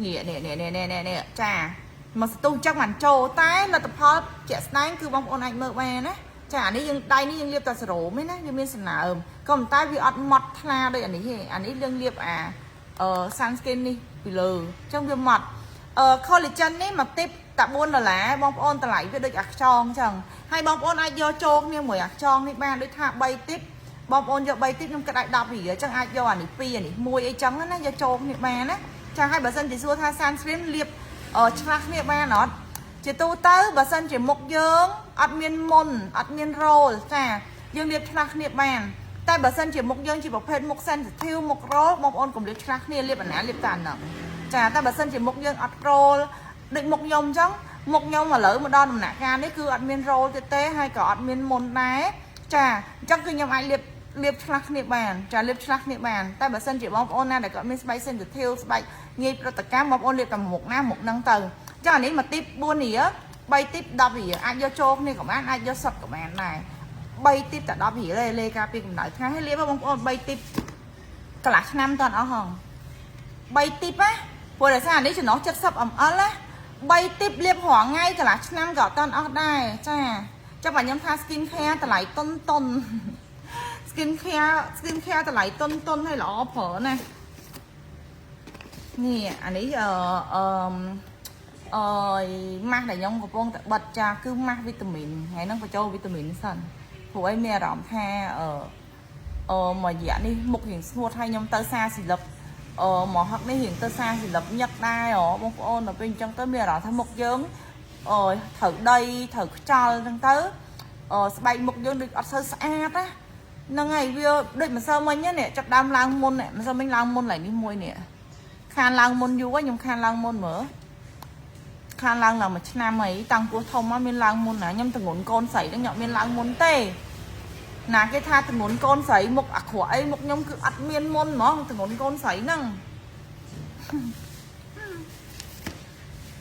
Speaker 1: នេះនេះនេះនេះនេះនេះចាមកស្ទុះចឹងបានចូលតែលទ្ធផលជាក់ស្ដែងគឺបងប្អូនអាចមើលបានណាចាអានេះយើងដៃនេះយើងលាបតែសេរ៉ូមឯណាវាមានសំណើមក៏ប៉ុន្តែវាអត់ម៉ត់ថ្លាដូចអានេះទេអានេះយើងលាបអាអឺ sunscreen នេះពីលើអញ្ចឹងវាម៉ត់អឺ collagen នេះមួយទីបតែ4ដុល្លារបងប្អូនតម្លៃវាដូចអាខ្ចងអញ្ចឹងហើយបងប្អូនអាចយកចូលគ្នាមួយអាខ្ចងនេះបានដូចថា3ទីបបងប្អូនយក3ទីបខ្ញុំគិតឲ្យ10រៀលអញ្ចឹងអាចយកអានេះ2អានេះ1អីចឹងណាយកចូលគ្នាបានណាចាហើយបើសិនជាសួរថា sunscreen លាបឆ្លាស់គ្នាបានអត់ជាទូទៅបើសិនជាមុខយើងអត់មានមុនអត់មានរោលចាយើងលាបឆ្លាស់គ្នាបានតែបើសិនជាមុខយើងជាប្រភេទមុខ sensitive មុខរោលបងប្អូនកុំលាបឆ្លាស់គ្នាលាបអាណាលាបតែអាហ្នឹងចាតែបើសិនជាមុខយើងអត់រោលដូចមុខខ្ញុំអញ្ចឹងមុខខ្ញុំឥឡូវមកដល់ដំណាក់កាលនេះគឺអត់មានរោលទៀតទេហើយក៏អត់មានមុនដែរចាអញ្ចឹងគឺខ្ញុំអាចលាបលាបឆ្លាស់គ្នាបានចាលាបឆ្លាស់គ្នាបានតែបើសិនជាបងប្អូនណាដែលគាត់មានស្បែក sensitive ស្បែកងាយប្រតិកម្មបងប្អូនលាបតែមុខណាមុខហ្នឹងទៅចាអានេះមួយទីប4រៀល3ទីប10រៀលអាចយកចូលគ្នាក៏បានអាចយកសុទ្ធក៏បានដែរ3ទីបតែ10រៀលទេលេការពីកម្ដៅថ្ងៃហើយលាបបងប្អូន3ទីបកន្លះឆ្នាំតអត់អស់ហង3ទីបណាព្រោះដោយសារអានេះចំណុះ70 ml ណា3ទីបលាបរាល់ថ្ងៃកន្លះឆ្នាំក៏អត់តអស់ដែរចាចាំបើខ្ញុំថា skin care តម្លៃតុនតុន skin care តម្លៃតុនតុនហើយល្អប្រើណាស់នេះអានេះអឺអឺអឺម៉ាស់ដែលខ្ញុំកំពុងតែបិទចាគឺម៉ាស់វីតាមីនថ្ងៃហ្នឹងបញ្ចូលវីតាមីនសិនព្រោះអីមានអារម្មណ៍ថាអឺអឺមួយរយៈនេះមុខរៀងស្ងួតហើយខ្ញុំទៅសាសិលឹបអឺមកហឹកនេះរៀងទៅសាសិលឹបញឹកដែរហ៎បងប្អូនដល់ពេលអញ្ចឹងទៅមានអារម្មណ៍ថាមុខយើងអឺត្រូវដីត្រូវខ្យល់អញ្ចឹងទៅអឺស្បែកមុខយើងដូចអត់សូវស្អាតណាហ្នឹងហើយវាដូចម្សិលមិញនេះចាប់ដើមឡើងមុនម្សិលមិញឡើងមុនឡើយនេះមួយនេះខានឡើងមុនយូរខ្ញុំខានឡើងមុនមើលខានឡើងឡើងមួយឆ្នាំអីតាំងពោះធំមកមានឡើងមុនណាខ្ញុំទងន់កូនស្រីហ្នឹងខ្ញុំមានឡើងមុនទេណាគេថាទងន់កូនស្រីមុខអាក្រក់អីមុខខ្ញុំគឺអត់មានមុនហ្មងទងន់កូនស្រីហ្នឹង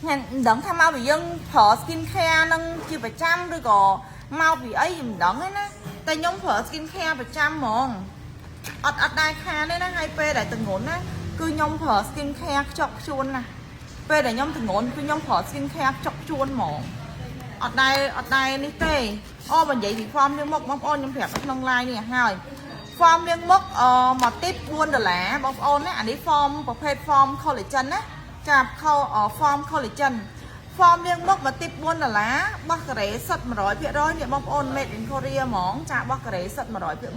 Speaker 1: ញ៉ាំមិនដឹងថាមកពីយើងប្រើ skin care ហ្នឹងជាប្រចាំឬក៏មកពីអីមិនដឹងទេណាតែខ្ញុំប្រើ skin care ប្រចាំហ្មងអត់អត់ដែរខានទេណាហើយពេលដែលទងន់ណាគឺខ្ញុំប្រើ skin care ខ្ចប់ខ្ជួនណាពេលដែលខ្ញុំទងន់គឺខ្ញុំប្រើ skin care ខ្ចប់ខ្ជួនហ្មងអត់ដែរអត់ដែរនេះទេអូបើនិយាយពី foam លាងមុខបងប្អូនខ្ញុំប្រាប់នៅក្នុង live នេះហើយ foam លាងមុខអឺមួយទីប4ដុល្លារបងប្អូនណាអានេះ foam ប្រភេទ foam collagen ណាចា foam collagen foam លាងមុខមួយទីប4ដុល្លារបោះកូរ៉េសុទ្ធ100%នេះបងប្អូន made in Korea ហ្មងចាបោះកូរ៉េសុទ្ធ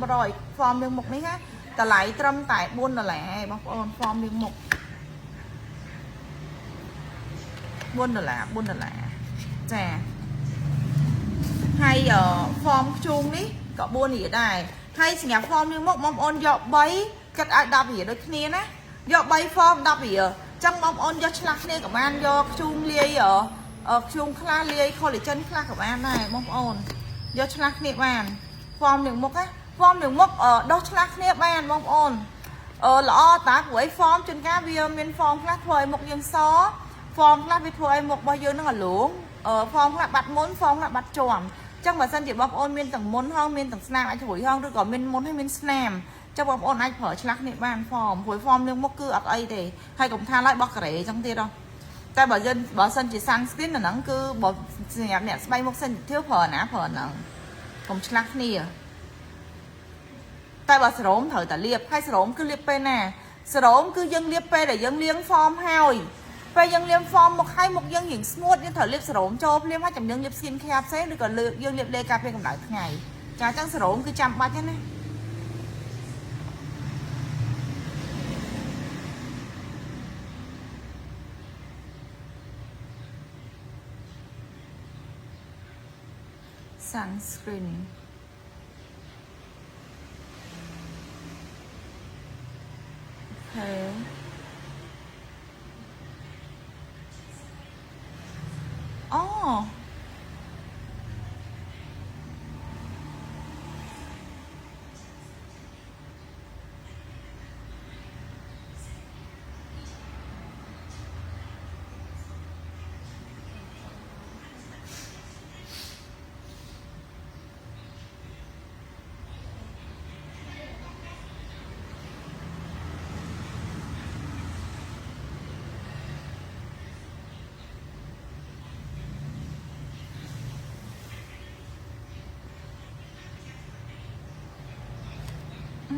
Speaker 1: 100% foam លាងមុខនេះណាតម្លៃត្រឹមតែ4ដុល្លារឯងបងប្អូន foam លាងមុខ4ដុល្លារ4ដុល្លារចាហើយ foam ខ្ជូងនេះក៏4រៀលដែរហើយសម្រាប់ foam លាងមុខបងប្អូនយក3គិតឲ្យ10រៀលដូចគ្នាណាយក3 foam 10រៀលចឹងបងប្អូនយកឆ្លាស់គ្នាក៏បានយកខ្ជូងលាយខ្ជូងខ្លះលាយ collagen ខ្លះក៏បានដែរបងប្អូនយកឆ្លាស់គ្នាបាន foam លាងមុខណា foam លាងមុខដោះឆ្លាស់គ្នាបានបងប្អូនអឺល្អតាព្រោះអី foam ជួនកាលវាមាន foam ខ្លះធ្វើឲ្យមុខយើងស foam ខ្លះវាធ្វើឲ្យមុខរបស់យើងនឹងអាលងអឺ foam ខ្លះបាត់មុន foam ខ្លះបាត់ជាំចឹងបើសិនជាបងប្អូនមានទាំងមុនហងមានទាំងស្នាមអាចជ្រួយហងឬក៏មានមុនហើយមានស្នាមចឹងបងប្អូនអាចប្រើឆ្លាស់គ្នាបាន foam ព្រោះ foam លាងមុខគឺអត់អីទេហើយកុំថាឡើយបោះកូរ៉េចឹងទៀតហ៎តែបើយើងបើសិនជា sunscreen អាហ្នឹងគឺបើសម្រាប់អ្នកស្បែកមុខ sensitive ប្រើណាប្រើហ្នឹងកុំឆ្លាស់គ្នាតែបើសេរ៉ូមត្រូវតែលាបហើយសេរ៉ូមគឺលាបពេលណាសេរ៉ូមគឺយើងលាបពេលដែលយើងលាង foam ហើយពេលយើងលាង foam មុខហើយមុខយើងរៀងស្ងួតយើងត្រូវលាបសេរ៉ូមចូលភ្លាមហើយចាំយើងលាប skin care ផ្សេងឬក៏យើងលាបលេការពារកម្ដៅថ្ងៃចាអញ្ចឹងសេរ៉ូមគឺចាំបាច់ណា sunscreen okay អូ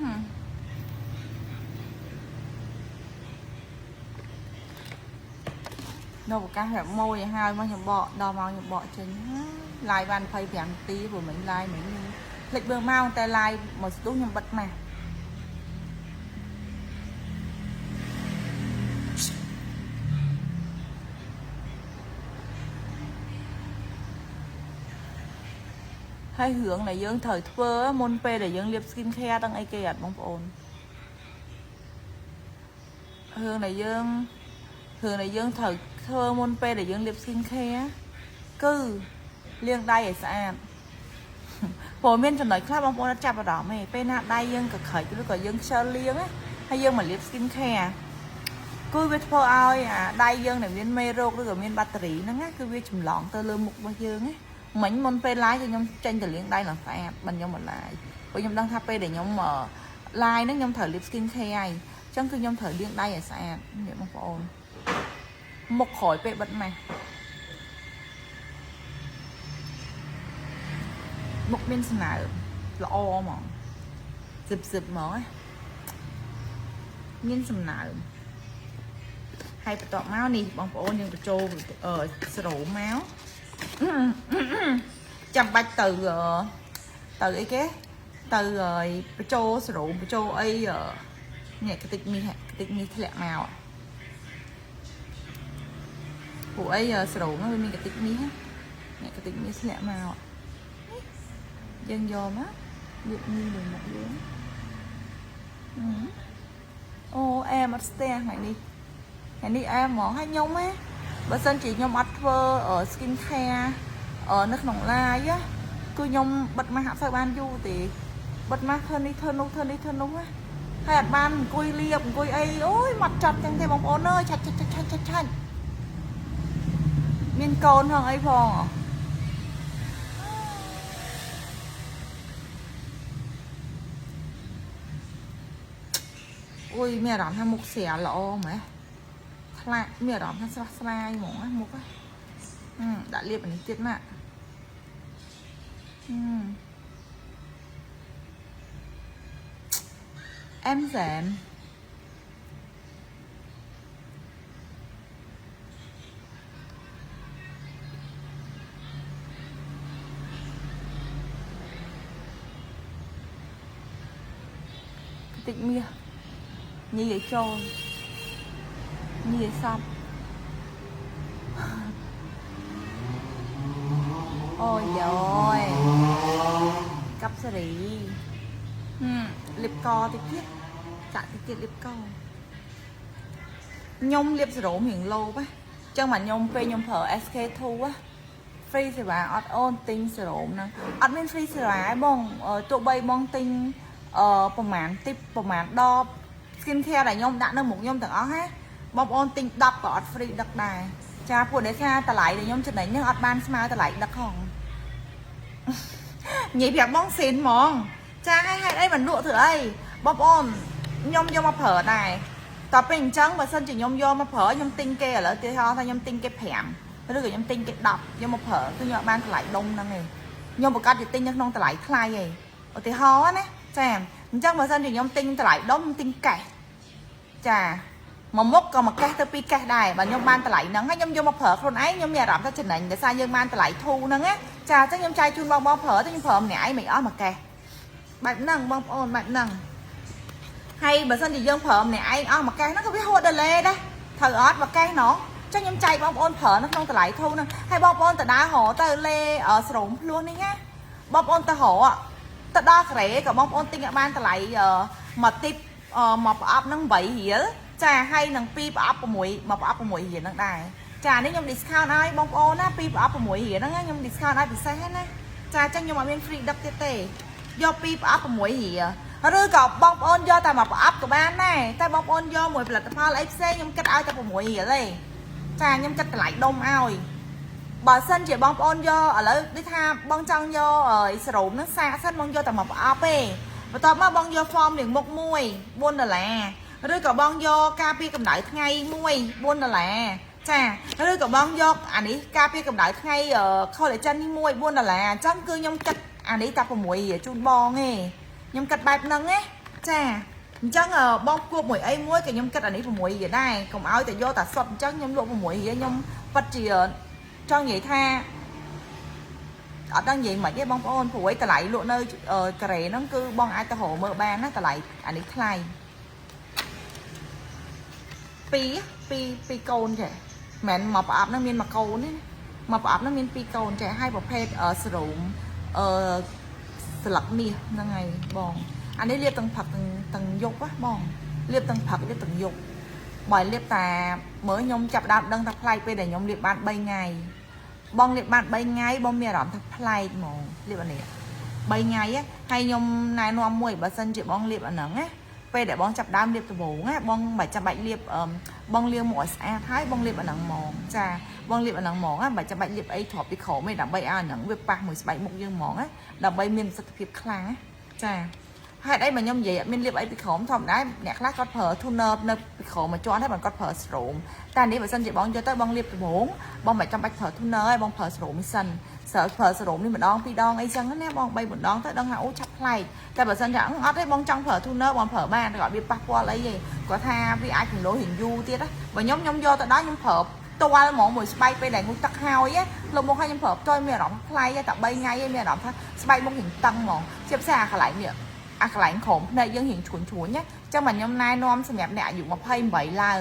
Speaker 1: អឺនៅប្រកាសប្រាប់ម៉ួយឲ្យហើយមកខ្ញុំបកដល់មកខ្ញុំបកចេញឡាយបាន25នាទីព្រោះមិញឡាយមិញខ្ញុំភ្លេចមើលម៉ោងតែឡាយមកស្ទុះខ្ញុំបិទម៉ាស់ហើយរឿងដែលយើងត្រូវធ្វើមុនពេលដែលយើងលាប skin care ទាំងអីគេអត់បងប្អូនរឿងដែលយើងរឿងដែលយើងត្រូវធ្វើមុនពេលដែលយើងលាប skin care គឺលាងដៃឲ្យស្អាតព្រោះមានចំណុចខ្លះបងប្អូនអត់ចាប់អារម្មណ៍ទេពេលណាដៃយើងកក្រិចឬក៏យើងខ្ជិលលាងហើយយើងមកលាប skin care គឺវាធ្វើឲ្យអាដៃយើងដែលមានមេរោគឬក៏មានបាក់តេរីហ្នឹងណាគឺវាចម្លងទៅលើមុខរបស់យើងណាមិញមុនពេល live គឺខ្ញុំចេញទៅលាងដៃឡើងស្អាតមិនខ្ញុំមក live ព្រោះខ្ញុំដឹងថាពេលដែលខ្ញុំ live ហ្នឹងខ្ញុំត្រូវលាប skin care ហើយអញ្ចឹងគឺខ្ញុំត្រូវលាងដៃឲ្យស្អាតនេះបងប្អូនមុខក្រោយពេលបិទម៉ាស់មុខមានស្នើមល្អហ្មងសឹបសឹបហ្មងណាមានសំណើមហើយបន្ទាប់មកនេះបងប្អូនយើងបញ្ចូលអឺស្រោមមកចាំបាច់ទៅទៅអីគេទៅបញ្ចូលស្រោមបញ្ចូលអីនេះកតិចមាសកតិចមាសធ្លាក់មកពួកអីស្រោមវាមានកតិចមាសនេះកតិចមាសធ្លាក់មកយើងយកមកលាបញីលើមុខយើងអូអែមអត់ស្ទះថ្ងៃនេះថ្ងៃនេះអែមហ្មងហើយខ្ញុំហ៎បើសិនជាខ្ញុំអត់ធ្វើ skin care នៅក្នុង live គឺខ្ញុំបិទម៉ាស់អត់សូវបានយូរទេបិទម៉ាស់ធ្វើនេះធ្វើនោះធ្វើនេះធ្វើនោះណាហើយអត់បានអង្គុយលាបអង្គុយអីអូយមកចត់ចឹងទេបងប្អូនអើយឆាច់ឆាច់ឆាច់ឆាច់ឆាច់មានកូនផងអីផងអូយមានអារម្មណ៍ថាមុខស្រាលល្អហ្មងថ្លាក់មានអារម្មណ៍ថាស្រស់ស្រាយហ្មងណាមុខដាក់លាបអានេះទៀតណាអែមសែនតិចមាសញីឲ្យចូលញីឲ្យសពអូយយកាប់សេរីលាបកតិចទៀតចាក់តិចទៀតលាបកខ្ញុំលាបសេរ៉ូមរៀងលោបចឹងមកខ្ញុំពេលខ្ញុំប្រើ SK2 free សេវាអត់អូនទិញសេរ៉ូមហ្នឹងអត់មាន free សេវាឯងបងទោះបីបងទិញអឺប្រហែលទីប្រហែលដប skin care ដែលខ្ញុំដាក់នៅមុខខ្ញុំទាំងអស់ណាបងប្អូនទិញ10ក៏អត់ free ដឹកដែរចាពួកដែលថាតម្លៃដែលខ្ញុំចំណេញហ្នឹងអត់បានស្មើតម្លៃដឹកហងនិយាយប្រាប់បងស៊ីនហ្មងចាឲ្យហេតុអីមិនលក់ធ្វើអីបងប្អូនខ្ញុំយកមកប្រើដែរតទៅពេលអញ្ចឹងបើសិនជាខ្ញុំយកមកប្រើខ្ញុំទិញគេឥឡូវទីហោថាខ្ញុំទិញគេ5ឬក៏ខ្ញុំទិញគេ10យកមកប្រើគឺខ្ញុំអត់បានតម្លៃដុំហ្នឹងឯងខ្ញុំប្រកាសជាទិញនៅក្នុងតម្លៃថ្លៃឯងឧទាហរណ៍ណាចាអញ្ចឹងបើសិនជាខ្ញុំទិញតម្លៃដុំខ្ញុំទិញកេះចាមួយមុខក៏មកកេះទៅពីរកេះដែរបើខ្ញុំបានតម្លៃហ្នឹងហើយខ្ញុំយកមកប្រើខ្លួនឯងខ្ញុំមានអារម្មណ៍ថាចំណេញដោយសារយើងបានតម្លៃធូរហ្នឹងណាចាអញ្ចឹងខ្ញុំចាយជូនបងបងប្រើទៅខ្ញុំប្រើម្នាក់ឯងមិនអស់មួយកេះបែបហ្នឹងបងប្អូនបែបហ្នឹងហើយបើសិនជាយើងប្រើម្នាក់ឯងអស់មួយកេះហ្នឹងក៏វាហួតដល់លេដែរត្រូវអត់មួយកេះណោះចឹងខ្ញុំចែកបងប្អូនប្រើនៅក្នុងតម្លៃធូរហ្នឹងហើយបងប្អូនទៅដើររកទៅលេស្រោមភ្លោះនេះណាបងប្អូនទៅរកទៅដល់ក្រេក៏បងប្អូនទិញឲ្យបានតម្លៃមួយទីបមួយប្រអប់ហ្នឹង8រៀលចាហើយនឹង2ប្រអប់6មួយប្រអប់6រៀលហ្នឹងដែរចានេះខ្ញុំ discount ឲ្យបងប្អូនណា2ប្រអប់6រៀលហ្នឹងខ្ញុំ discount ឲ្យពិសេសហ្នឹងណាចាអញ្ចឹងខ្ញុំអត់មាន free ដឹកទៀតទេយក2ប្រអប់6រៀលឬក៏បងប្អូនយកតែមួយប្រអប់ក៏បានដែរតែបងប្អូនយកមួយផលិតផលអីផ្សេងខ្ញុំគិតឲ្យតែ6រៀលទេចាខ្ញុំគិតតម្លៃដុំឲ្យបើសិនជាបងប្អូនយកឥឡូវដូចថាបងចង់យកសេរ៉ូមហ្នឹងសាកសិនបងយកតែមួយប្រអប់ទេបន្ទាប់មកបងយក foam លាងមុខមួយ4ដុល្លារឬក៏បងយកការពារកម្ដៅថ្ងៃមួយ4ដុល្លារចាឬក៏បងយកអានេះការពារកម្ដៅថ្ងៃ collagen នេះមួយ4ដុល្លារអញ្ចឹងគឺខ្ញុំគិតអានេះតែ6រៀលជូនបងទេខ្ញុំគិតបែបហ្នឹងណា ចាអញ្ចឹងបងគួបមួយអីមួយក៏ខ្ញុំគិតអានេះ6រៀលដែរកុំឲ្យតែយកតែសុតអញ្ចឹងខ្ញុំលក់6រៀលខ្ញុំពិតជាចង់និយាយថាអត់ដឹងនិយាយមិនទេបងប្អូនព្រោះឯតម្លៃលក់នៅកូរ៉េហ្នឹងគឺបងអាចទៅរកមើលបានណាតម្លៃអានេះថ្លៃពីរពីរពីរកូនចេះមិនមែនមកប្រអប់ហ្នឹងមានមួយកូនទេណាមកប្រអប់ហ្នឹងមានពីរកូនចេះហើយប្រភេទសេរ៉ូមអឺស្លឹកមាសហ្នឹងហើយបងអានេះលាបទាំងផឹកទាំងទាំងយប់ហ៎បងលាបទាំងផឹកលាបទាំងយប់បើលាបតាមើលខ្ញុំចាប់ដើមដឹងថាប្លែកពេលដែលខ្ញុំលាបបាន3ថ្ងៃបងលាបបាន3ថ្ងៃបងមានអារម្មណ៍ថាប្លែកហ្មងលាបអានេះ3ថ្ងៃហើយខ្ញុំណែនាំមួយបើសិនជាបងលាបអាហ្នឹងណាពេលដែលបងចាប់ដើមលាបដំបូងណាបងមិនចាំបាច់លាបបងលាងមុខឲ្យស្អាតហើយបងលាបអាហ្នឹងហ្មងចាបងលាបអាហ្នឹងហ្មងណាមិនចាំបាច់លាបអីទ្រាប់ពីក្រោមទេដើម្បីឲ្យអាហ្នឹងវាប៉ះមួយស្បែកមុខយើងហ្មងណាដើម្បីមានប្រសិទ្ធភាពខ្លាំងណាចាហេតុអីបើខ្ញុំនិយាយអត់មានលាបអីពីក្រោមធម្មតាអ្នកខ្លះគាត់ប្រើ toner នៅពីក្រោមមួយជាន់ហើយបើគាត់ប្រើ serum តែនេះបើសិនជាបងយកទៅបងលាបដំបូងបងមិនចាំបាច់ប្រើ toner ទេបងប្រើ serum នេះសិនសើប្រើ serum នេះម្ដងពីរដងអីចឹងណាបង3 4ដងទៅដឹងថាអូឆាប់ប្លែកតែបើសិនជាអត់ទេបងចង់ប្រើ toner បងប្រើបានតែគាត់វាប៉ះពាល់អីទេគាត់ថាវាអាចគីឡូរៀងយូរទៀតណាបើខ្ញុំខ្ញុំយកទៅដល់ខ្ញុំប្រើផ្ទាល់ហ្មងមួយស្បែកពេលដែលងូតទឹកហើយលុបមុខឲ្យខ្ញុំប្រើផ្ទាល់មានអារម្មណ៍ប្លែកតែ3ថ្ងៃឯងមានអារម្មណ៍ថាស្បែកមុខរៀងតឹងហ្មងជាពិសេសអាកន្លែងនេះអាកន្លែងក្រោមភ្នែកយើងរៀងជ្រួញជ្រួញណាចឹងមកខ្ញុំណែនាំសម្រាប់អ្នកអាយុ28ឡើង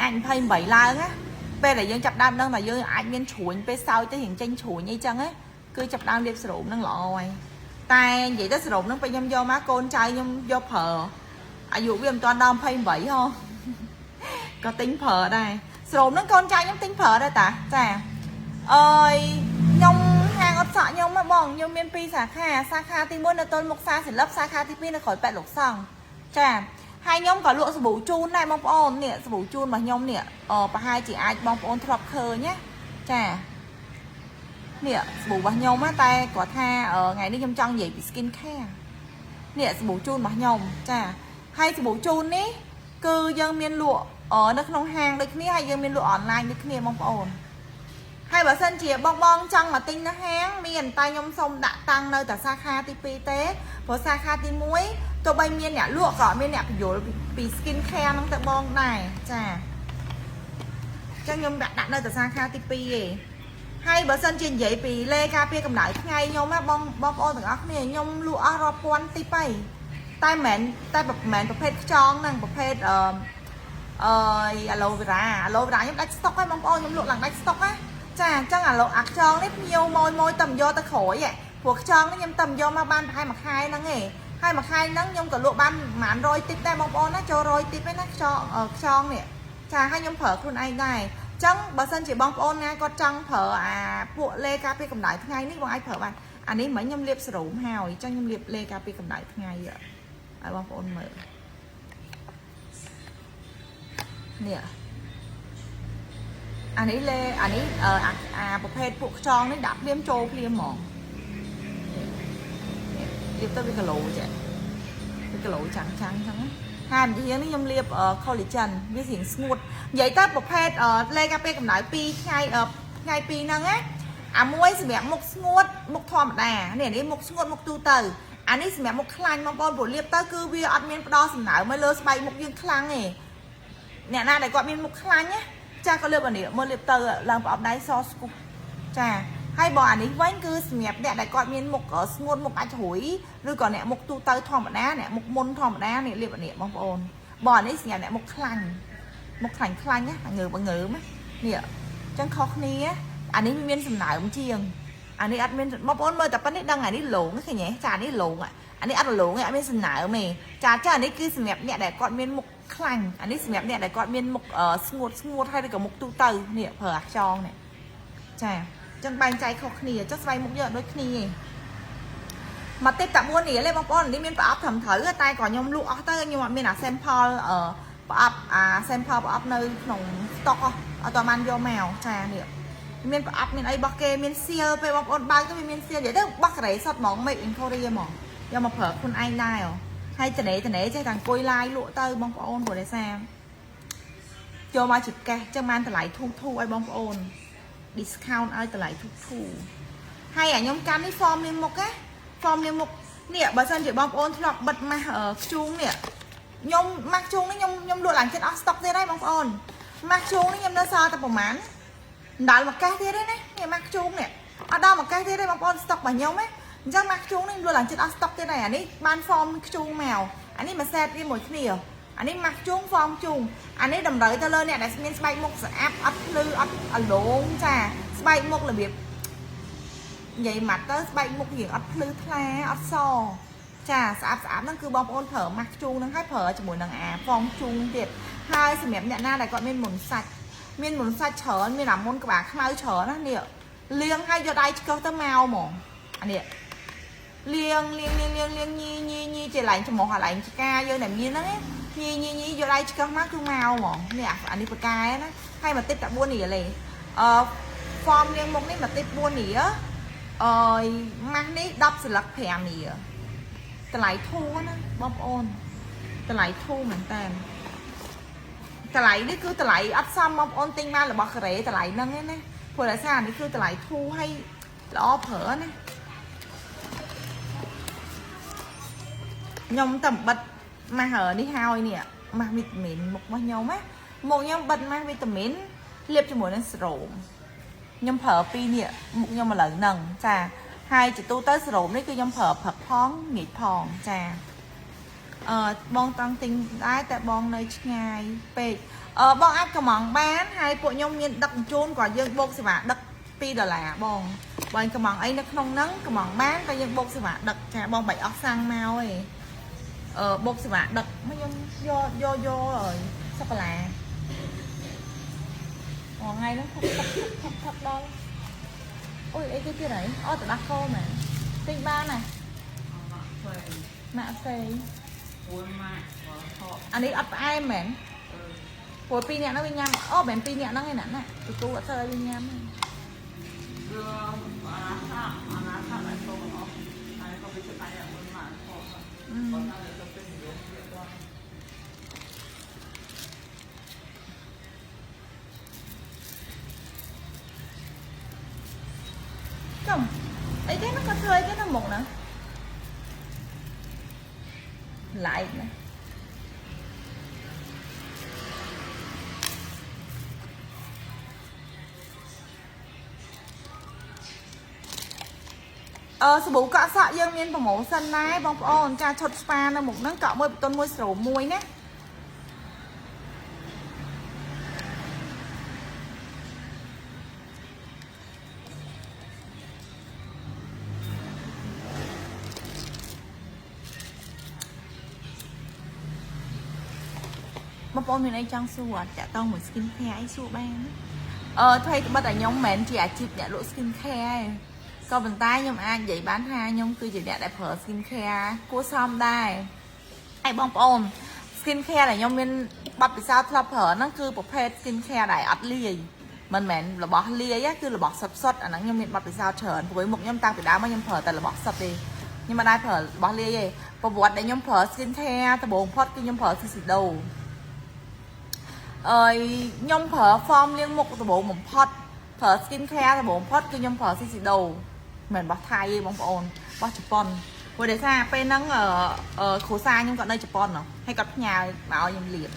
Speaker 1: អាច28ឡើងណាពេលដែលយើងចាប់ដើមដឹងថាយើងអាចមានជ្រួញពេលសោយទៅរៀងចេញជ្រួញអីចឹងណាគឺចាប់ដើមលាបសេរ៉ូមហ្នឹងល្អហើយតែនិយាយទៅសេរ៉ូមហ្នឹងពេលខ្ញុំយកមកកូនចៅខ្ញុំយកប្រើអាយុវាមិនទាន់ដល់28ហ៎ក៏ទិញប្រើដែរសេរ៉ូមហ្នឹងកូនចៅខ្ញុំទិញប្រើដែរតាចាអើយខ្ញុំហាងអត់សក់ខ្ញុំហ៎បងខ្ញុំមានពីរសាខាសាខាទី1នៅទល់មុខសាសិលឹបសាខាទី2នៅក្រោយប៉ែតលោកសង្ឃចាហើយខ្ញុំក៏លក់សាប៊ូជូនដែរបងប្អូននេះសាប៊ូជូនរបស់ខ្ញុំនេះអប្រហែលជាអាចបងប្អូនធ្លាប់ឃើញណាចានេះសាប៊ូរបស់ខ្ញុំតែគាត់ថាថ្ងៃនេះខ្ញុំចង់និយាយពី skin care នេះសាប៊ូជូនរបស់ខ្ញុំចាហើយសាប៊ូជូននេះគឺយើងមានលក់នៅក្នុងហាងដូចគ្នាហើយយើងមានលក់អនឡាញដូចគ្នាបងប្អូនហើយបើសិនជាបងបងចង់មកទិញនៅហាងមានតែខ្ញុំសូមដាក់តាំងនៅតែសាខាទី2ទេព្រោះសាខាទី1ទោះបីមានអ្នកលក់ក៏មានអ្នកបញ្យល់ពី skin care ហ្នឹងទៅបងដែរចាអញ្ចឹងខ្ញុំដាក់ដាក់នៅតែសាខាទី2ឯងហើយបើសិនជានិយាយពីលេការពារកម្ដៅថ្ងៃខ្ញុំណាបងបងប្អូនទាំងអស់គ្នាខ្ញុំលក់អស់រាប់ពាន់ទី3តែមិនតែមិនមែនប្រភេទខ្យងហ្នឹងប្រភេទអឺអឺaloe vera aloe vera ខ្ញុំដាច់ស្តុកហើយបងប្អូនខ្ញុំលក់ឡើងដាច់ស្តុកណាចាអញ្ចឹងអាឡូអាខ្យងនេះភ្ញៀវម៉យម៉យតំយកទៅក្រោយព្រោះខ្យងនេះខ្ញុំតំយកមកបានប្រហែលមួយខែហ្នឹងឯងហើយមួយខែហ្នឹងខ្ញុំក៏លក់បានប្រហែល100ទីបដែរបងប្អូនណាចូល100ទីបឯណាខ្យងខ្យងនេះចាហើយខ្ញុំប្រើខ្លួនឯងដែរចឹងបើសិនជាបងប្អូនណាគាត់ចង់ប្រើអាពួកលេការពារកម្ដៅថ្ងៃនេះបងអាចប្រើបានអានេះមិញខ្ញុំលាបសេរ៉ូមហើយចឹងខ្ញុំលាបលេការពារកម្ដៅថ្ងៃឲ្យបងប្អូនមើលនេះអានេះលេអានេះអាប្រភេទពួកខ្យងនេះដាក់ភ្លាមចូលភ្លាមហ្មងលាបទៅវាគីឡូចេះវាគីឡូចាំងចាំងចឹងហើយម្យ៉ាងនេះខ្ញុំលាប collagen វាស្រៀងស្ងួតនិយាយទៅប្រភេទលេការពារកម្ដៅ2ថ្ងៃថ្ងៃ2ហ្នឹងណាអាមួយសម្រាប់មុខស្ងួតមុខធម្មតានេះនេះមុខស្ងួតមុខទូទៅអានេះសម្រាប់មុខខ្លាញ់បងប្អូនព្រោះលាបទៅគឺវាអត់មានផ្ដល់សំណើមមកលើស្បែកមុខយើងខ្លាំងទេអ្នកណាដែលគាត់មានមុខខ្លាញ់ណាចាក៏លាបអានេះមើលលាបទៅឡើងប្រអប់ដៃសស្គុះចាហើយបើអានេះវិញគឺសម្រាប់អ្នកដែលគាត់មានមុខស្ងួតមុខអាចរួយឬក៏អ្នកមុខទូទៅធម្មតាអ្នកមុខមុនធម្មតានេះលាបអានេះបងប្អូនបើអានេះសម្រាប់អ្នកមុខខ្លាញ់មុខខ្លាញ់ខ្លាញ់ណាងើបងើមនេះអញ្ចឹងខុសគ្នាអានេះវាមានសំណើមជាងអានេះអត់មានបងប្អូនមើលតែប៉ុណ្នេះដឹងអានេះលងឃើញទេចាអានេះលងអានេះអត់លងទេអត់មានសំណើមទេចាចាអានេះគឺសម្រាប់អ្នកដែលគាត់មានមុខខ្លាញ់អានេះសម្រាប់អ្នកដែលគាត់មានមុខស្ងួតស្ងួតហើយឬក៏មុខទូទៅនេះប្រើអាខ្យងនេះចាអញ្ចឹងបែងចែកខុសគ្នាចុះស្បែកមុខយើងអត់ដូចគ្នាទេមកទេតែ4រៀលទេបងប្អូននេះមានប្រអប់ត្រឹមត្រូវតែក៏ខ្ញុំលក់អស់ទៅខ្ញុំអត់មានអា sample ប្រអប់អា sample ប្រអប់នៅក្នុង stock អត់តបានយកមកចានេះមានប្រអប់មានអីរបស់គេមានសៀលពេលបងប្អូនបើកទៅវាមានសៀលនិយាយទៅបោះការ៉េសុតហ្មង made in Korea ហ្មងយកមកប្រើខ្លួនឯងដែរហើយតនេតនេចេះតែអង្គុយ live លក់ទៅបងប្អូនព្រោះដោយសារចូលមកជាកេះចឹងបានតម្លៃធូរធូរឲ្យបងប្អូន discount ឲ្យតម្លៃធូរធូរហើយអាខ្ញុំកាន់នេះ form លាងមុខណា form លាងមុខ នេះបើសិនជាបងប្អូនធ្លាប់បិទម៉ាស់ខ្ជូងនេះខ្ញុំម៉ាស់ខ្ជូងនេះខ្ញុំខ្ញុំលក់ឡើងចិត្តអស់ស្តុកទៀតហើយបងប្អូនម៉ាស់ខ្ជូងនេះខ្ញុំនៅសល់តែប្រហែលដល់មួយកេះទៀតទេណានេះម៉ាស់ខ្ជូងនេះអត់ដល់មួយកេះទៀតទេបងប្អូនស្តុករបស់ខ្ញុំណាអញ្ចឹងម៉ាស់ខ្ជូងនេះលក់ឡើងចិត្តអស់ស្តុកទៀតហើយអានេះបាន foam ខ្ជូងមកអានេះមួយ set វាមួយគ្នាអានេះម៉ាស់ខ្ជូង foam ខ្ជូងអានេះតម្រូវទៅលើអ្នកដែលមានស្បែកមុខស្អាតអត់ភ្លឺអត់អលងចាស្បែកមុខរបៀបនិយាយម៉ាត់ទៅស្បែកមុខរៀងអត់ភ្លឺថ្លាអត់សចាស្អាតស្អាតហ្នឹងគឺបងប្អូនប្រើម៉ាស់ខ្ជូងហ្នឹងហើយប្រើជាមួយនឹងអា foam ខ្ជូងទៀតហើយសម្រាប់អ្នកណាដែលគាត់មានមុនសាច់មានមុនសាច់ច្រើនមានអាមុនក្បាលខ្មៅច្រើនណានេះលាងហើយយកដៃឆ្កឹះទៅមកហ្មងអានេះលាងលាងលាងលាងលាងញីញីញីជាឡែងច្រមុះអាឡែងឆ្កាយើងដែលមានហ្នឹងញីញីញីយកដៃឆ្កឹះមកគឺមកហ្មងនេះអានេះបកាយណាហើយមកតិចតែ4រៀលទេអឺ foam លាងមុខនេះមកតិច4រៀលអើយម៉ាស់នេះ10សន្លឹក5រៀលតម្លៃធូរណាបងប្អូនតម្លៃធូរមែនតើតម្លៃនេះគឺតម្លៃអត់សមបងប្អូនទិញបានរបស់កូរ៉េតម្លៃហ្នឹងឯណាព្រោះដោយសារនេះគឺតម្លៃធូរហើយល្អប្រើណាខ្ញុំតែបិទម៉ាស់នេះហើយនេះម៉ាស់វីតាមីនមុខរបស់ខ្ញុំណាមុខខ្ញុំបិទម៉ាស់វីតាមីនលាបជាមួយនឹងសេរ៉ូមខ្ញុំប្រើពីរនេះមុខខ្ញុំឥឡូវហ្នឹងចាហើយជាទូទៅសេរ៉ូមនេះគឺខ្ញុំប្រើព្រឹកផងងាយផងចាអឺបងតង់ទិញដែរតែបងនៅឆ្ងាយពេកអឺបងអាចកំងបានហើយពួកខ្ញុំមានដឹកជញ្ជូនក៏យើងបូកសេវាដឹក2ដុល្លារបងបើកំងអីនៅក្នុងហ្នឹងកំងបានតែយើងបូកសេវាដឹកចាបងបាច់អស់សាំងមកឯងអឺបូកសេវាដឹកមកខ្ញុំយកយកយកហើយសូកូឡាថ្ងៃហ្នឹងថឹកថឹកថឹកថឹកដល់អូយអីគេទៀតហើយអត់ទៅដោះគោមែនទិញបានណាម៉ាក់ផ្សេង
Speaker 3: 4ម៉ាក់ថក
Speaker 1: អានេះអត់ផ្អែមមែនព្រោះពីរនាក់ហ្នឹងវាញ៉ាំអូមិនពីរនាក់ហ្នឹងឯណាណាទូអត់សូវឲ្យវាញ៉ាំទេ
Speaker 3: គឺអាណាសាអាណាសាអីក៏អស់ហើយក៏វាច្បាស់4ម៉ាក់ថកគាត់ថាទៅពេញនិយមវាគាត់
Speaker 1: ចំអីគេហ្នឹងគាត់ធ្វើអីគេនៅមុខហ្នឹងឡែកណាអឺសាប៊ូកក់សក់យើងមាន promotion ដែរបងប្អូនចាឈុតស្ប៉ានៅមុខហ្នឹងកក់មួយបន្ទន់មួយស្រូមួយណាបងប្អូនមានអីចង់សួរអត់តាក់ទងមួយ skin care អីសួរបានណាអឺថ្មីត្បិតតែខ្ញុំមិនមែនជាអាជីពអ្នកលក់ skin care ទេក៏ប៉ុន្តែខ្ញុំអាចនិយាយបានថាខ្ញុំគឺជាអ្នកដែលប្រើ skin care គួរសមដែរហើយបងប្អូន skin care ដែលខ្ញុំមានបទពិសោធន៍ធ្លាប់ប្រើហ្នឹងគឺប្រភេទ skin care ដែលអត់លាយមិនមែនរបស់លាយគឺរបស់សុទ្ធសុទ្ធអាហ្នឹងខ្ញុំមានបទពិសោធន៍ច្រើនព្រោះមុខខ្ញុំតាំងពីដើមមកខ្ញុំប្រើតែរបស់សុទ្ធទេខ្ញុំមិនដែលប្រើរបស់លាយទេប្រវត្តិដែលខ្ញុំប្រើ skin care ដំបូងផុតគឺខ្ញុំប្រើ Shiseido អើយខ្ញុំប្រើ foam លាងមុខដំបូងបំផុតប្រើ skin care ដំបូងបំផុតគឺខ្ញុំប្រើ Shiseido មិនមែនរបស់ថៃទេបងប្អូនរបស់ជប៉ុនព្រោះដោយសារពេលហ្នឹងអឺគ្រួសារខ្ញុំគាត់នៅជប៉ុនហើយគាត់ផ្ញើមកឲ្យខ្ញុំលាប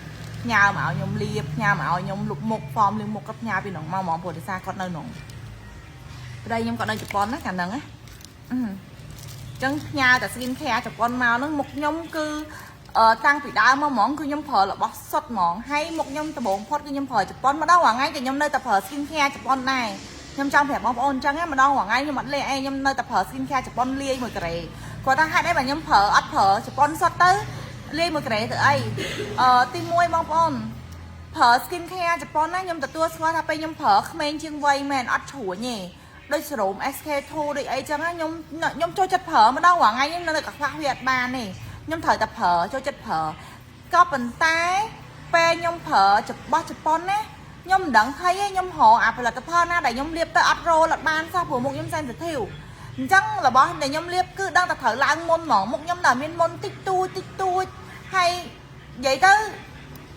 Speaker 1: ផ្ញើមកឲ្យខ្ញុំលាបផ្ញើមកឲ្យខ្ញុំលុបមុខ foam លាងមុខគាត់ផ្ញើពីក្នុងមកហ្មងព្រោះដោយសារគាត់នៅក្នុងប្តីខ្ញុំគាត់នៅជប៉ុនណាកាលហ្នឹងណាអឺចឹងផ្ញើតែ skin care ជប៉ុនមកហ្នឹងមុខខ្ញុំគឺអឺតាំងពីដើមមកហ្មងគឺខ្ញុំប្រើរបស់សុទ្ធហ្មងហើយមុខខ្ញុំដំបូងផុតគឺខ្ញុំប្រើជប៉ុនម្ដងរាល់ថ្ងៃក៏ខ្ញុំនៅតែប្រើ skin care ជប៉ុនដែរខ្ញុំចង់ប្រាប់បងប្អូនអញ្ចឹងណាម្ដងរាល់ថ្ងៃខ្ញុំអត់លេងអីខ្ញុំនៅតែប្រើ skin care ជប៉ុនលាយមួយកូរ៉េគាត់ថាហេតុអីបើខ្ញុំប្រើអត់ប្រើជប៉ុនសុទ្ធទៅលាយមួយកូរ៉េទៅអីអឺទី1បងប្អូនប្រើ skin care ជប៉ុនណាខ្ញុំទទួលស្គាល់ថាពេលខ្ញុំប្រើក្មេងជាងវ័យមែនអត់ជ្រួញទេដូចសេរ៉ូម SK2 ដូចអីចឹងណាខ្ញុំខ្ញុំចូលចិត្តប្រើម្ដងរាល់ថ្ងៃខ្ញុំនៅតែខ្វះវាអត់បានទេខ្ញុំត្រូវតែប្រើចូលចិត្តប្រើក៏ប៉ុន្តែពេលខ្ញុំប្រើរបស់ជប៉ុនណាខ្ញុំមិនដឹងថៃទេខ្ញុំរកអាផលិតផលណាដែលខ្ញុំលាបទៅអត់រោលអត់បានសោះព្រោះមុខខ្ញុំ sensitive អញ្ចឹងរបស់ដែលខ្ញុំលាបគឺដឹងតែត្រូវឡើងមុនហ្មងមុខខ្ញុំដល់មានមុនតិចតួចតិចតួចហើយនិយាយទៅ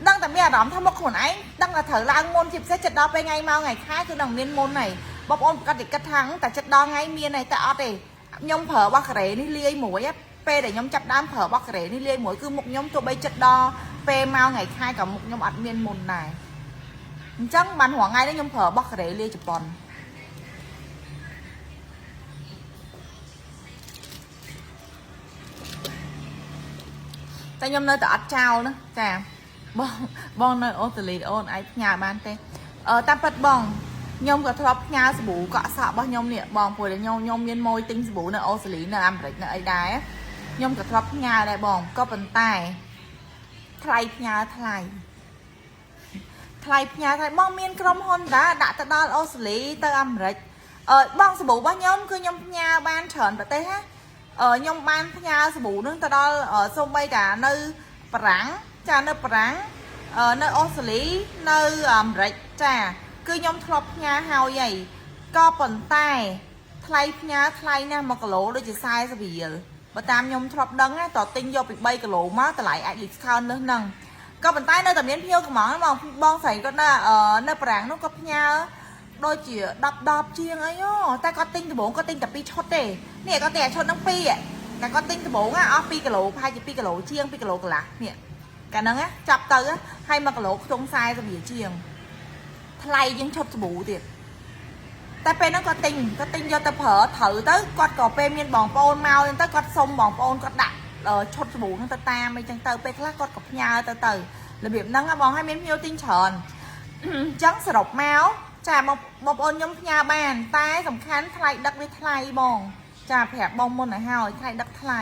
Speaker 1: ដឹងតែមានអារម្មណ៍ថាមុខខ្លួនឯងដឹងតែត្រូវឡើងមុនជាពិសេសចិត្តដល់ពេលថ្ងៃមកថ្ងៃខែគឺដឹងមានមុនហើយបងប្អូនប្រកាសតែគិតថាតែចិត្តដល់ថ្ងៃមានហើយតែអត់ទេខ្ញុំប្រើរបស់កូរ៉េនេះលាយមួយ ពេលដែលខ្ញុំចាប់ដើមប្រើរបស់កូរ៉េនេះលាយមួយគឺមុខខ្ញុំទោះបីចិត្តដល់ពេលមកថ្ងៃខែក៏មុខខ្ញុំអត់មានមុនដែរអញ្ចឹងបានរាល់ថ្ងៃនេះខ្ញុំប្រើរបស់កូរ៉េលាយជប៉ុនតែខ្ញុំនៅតែអត់ចោលណាចាបងបងនៅអូស្ត្រាលីអូនអាចផ្ញើបានទេអឺតាមពិតបងខ្ញុំក៏ធ្លាប់ផ្ញើសាប៊ូកក់សក់របស់ខ្ញុំនេះបងព្រោះតែខ្ញុំមានម៉ួយទិញសាប៊ូនៅអូស្ត្រាលីនៅអាមេរិកនៅអីដែរខ្ញុំក៏ធ្លាប់ផ្ញើដែរបងក៏ប៉ុន្តែថ្លៃផ្ញើថ្លៃថ្លៃផ្ញើថ្លៃបងមានក្រុមហ៊ុនតាដាក់ទៅដល់អូស្ត្រាលីទៅអាមេរិកអឺបងសាប៊ូរបស់ខ្ញុំគឺខ្ញុំផ្ញើបានច្រើនប្រទេសណាអឺខ្ញុំបានផ្ញើសាប៊ូនឹងទៅដល់សូម្បីតានៅបារាំងចានៅបារាំងនៅអូស្ត្រាលីនៅអាមេរិកចាគឺខ្ញុំធ្លាប់ផ្ញើហើយហីក៏ប៉ុន្តែថ្លៃផ្ញើថ្លៃណាស់1គីឡូដូចជា40រៀលបើតាមខ្ញុំធ្លាប់ដឹងណាតទិញយកពី3គីឡូមកតម្លៃអាច discount លើសហ្នឹងក៏ប៉ុន្តែនៅតែមានភ្ញៀវកំងបងបងស្រីគាត់នៅនៅប្រាំងនោះគាត់ផ្ញើដូចជា10 10ជាងអីហ៎តែគាត់ទិញដំបូងគាត់ទិញតែ2ឈុតទេនេះគាត់ទិញអាឈុតហ្នឹង2តែគាត់ទិញដំបូងអស់2គីឡូប្រហែលជា2គីឡូជាង2គីឡូកន្លះនេះកាលហ្នឹងចាប់ទៅហើយ1គីឡូខ្ទង់40រៀលជាងថ្លៃជាងឈុតសាប៊ូទៀតតែពេលហ្នឹងគាត់ទិញគាត់ទិញយកទៅប្រើត្រូវទៅគាត់ក៏ពេលមានបងប្អូនមកហ្នឹងទៅគាត់សុំបងប្អូនគាត់ដាក់ឈុតសាប៊ូហ្នឹងទៅតាមអីចឹងទៅពេលខ្លះគាត់ក៏ផ្ញើទៅទៅរបៀបហ្នឹងបងឲ្យមានភ្ញៀវទិញច្រើនអញ្ចឹងសរុបមកចាបងបងប្អូនខ្ញុំផ្ញើបានតែសំខាន់ថ្លៃដឹកវាថ្លៃបងចាប្រាប់បងមុនឲ្យហើយថ្លៃដឹកថ្លៃ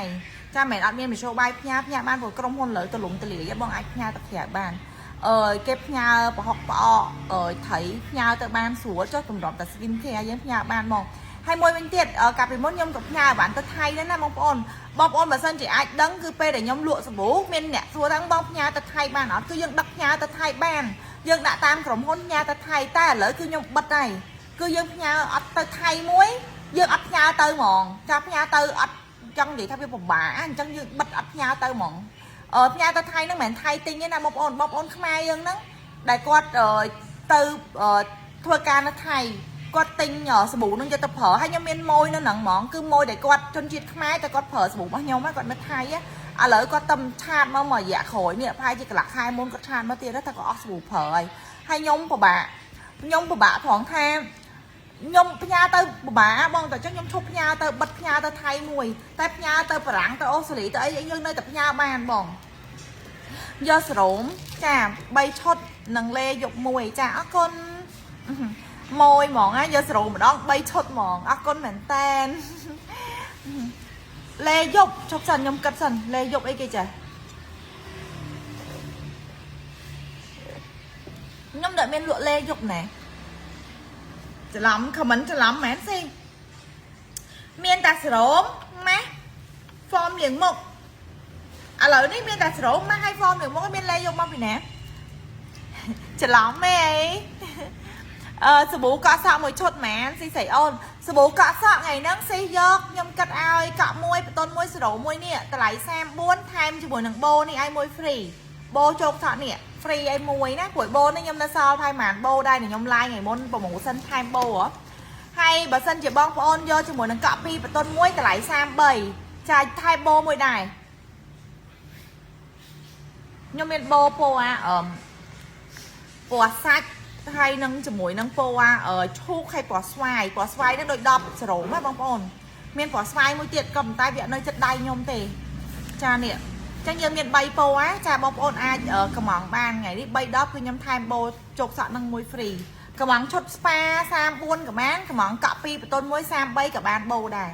Speaker 1: ចាមិនមែនអត់មានមធ្យោបាយផ្ញើផ្ញើបានព្រោះក្រុមហ៊ុនលើទលំទលាយបងអាចផ្ញើទៅក្រៅបានអឺគេផ្ញើប្រហុកផ្អកអឺត្រីផ្ញើទៅបានស្រួលចុះតម្រាប់តែ skin care យើងផ្ញើបានមកហើយមួយវិញទៀតកាលពីមុនខ្ញុំក៏ផ្ញើបានទៅថៃដែរណាបងប្អូនបងប្អូនបើសិនជាអាចដឹងគឺពេលដែលខ្ញុំលក់សាប៊ូមានអ្នកសួរថាបងផ្ញើទៅថៃបានអត់គឺយើងដឹកផ្ញើទៅថៃបានយើងដាក់តាមក្រុមហ៊ុនផ្ញើទៅថៃតែឥឡូវគឺខ្ញុំបិទហើយគឺយើងផ្ញើអត់ទៅថៃមួយយើងអត់ផ្ញើទៅហ្មងចាផ្ញើទៅអត់ចង់និយាយថាវាពិបាកអញ្ចឹងយើងបិទអត់ផ្ញើទៅហ្មងអឺផ្ញើទៅថៃហ្នឹងមិនមែនថៃទិញទេណាបងប្អូនបងប្អូនខ្មែរយើងហ្នឹងដែលគាត់ទៅធ្វើការនៅថៃគាត់ទិញសាប៊ូហ្នឹងយកទៅប្រើហើយខ្ញុំមានម៉ួយនៅហ្នឹងហ្មងគឺម៉ួយដែលគាត់ជនជាតិខ្មែរតែគាត់ប្រើសាប៊ូរបស់ខ្ញុំគាត់នៅថៃឥឡូវគាត់តំ chat មកមួយរយៈក្រោយនេះប្រហែលជាកន្លះខែមុនគាត់ chat មកទៀតថាគាត់អស់សាប៊ូប្រើហើយហើយខ្ញុំពិបាកខ្ញុំពិបាកត្រង់ថាខ្ញុំផ្ញើទៅពិបាកបងតែអញ្ចឹងខ្ញុំឈប់ផ្ញើទៅបិទផ្ញើទៅថៃមួយតែផ្ញើទៅបារាំងទៅអូស្ត្រាលីទៅអីយើងនៅតែផ្ញើបានបងយកសរោមចា3ឈុតនិងលេយប់មួយចាអរគុណម៉ួយហ្មងណាយកសរោមម្ដង3ឈុតហ្មងអរគុណមែនតែនលេយប់ជប់សិនខ្ញុំគិតសិនលេយប់អីគេចាខ្ញុំដែលមានលក់លេយប់ណែច្រឡំ comment ច្រឡំមែនស៊ីមានតែសរោមម៉ាស់ foam លាងមុខឥឡូវនេះមានតែសរោមម៉ាស់ហើយ foam លាងមុខមានលេយប់មកពីណាច្រឡំទេអីអឺសាប៊ូកក់សក់មួយឈុតហ្មងស៊ីស្រីអូនសាប៊ូកក់សក់ថ្ងៃហ្នឹងស៊ីយកខ្ញុំកាត់ឲ្យកក់មួយបតុនមួយសរោមួយនេះតម្លៃ34ថែមជាមួយនឹងបូនេះឲ្យមួយ free បូជោគសក់នេះ free ឲ្យមួយណាព្រោះបូនេះខ្ញុំនៅសល់ថែមប្រហែលបូដែរខ្ញុំឡាយថ្ងៃមុន promotion ថែមបូហ៎ហើយបើសិនជាបងប្អូនយកជាមួយនឹងកក់2បតុនមួយតម្លៃ33ចាថែមបូមួយដែរខ្ញុំមានបូពណ៌អឺពណ៌សាច់ហើយនឹងជាមួយនឹងពណ៌ឈូកហើយពណ៌ស្វាយពណ៌ស្វាយហ្នឹងដូច10សរោមណាបងប្អូនមានពណ៌ស្វាយមួយទៀតក៏ប៉ុន្តែវាអត់នៅចិត្តដៃខ្ញុំទេចានេះចឹងយើងមាន3ពណ៌ចាបងប្អូនអាចកំងបានថ្ងៃនេះ3 10គឺខ្ញុំថែមបូជោគសក់នឹងមួយ free កំងឈុតស្ប៉ា34ក៏បានកំងកក់2បតុន1 33ក៏បានបូដែរ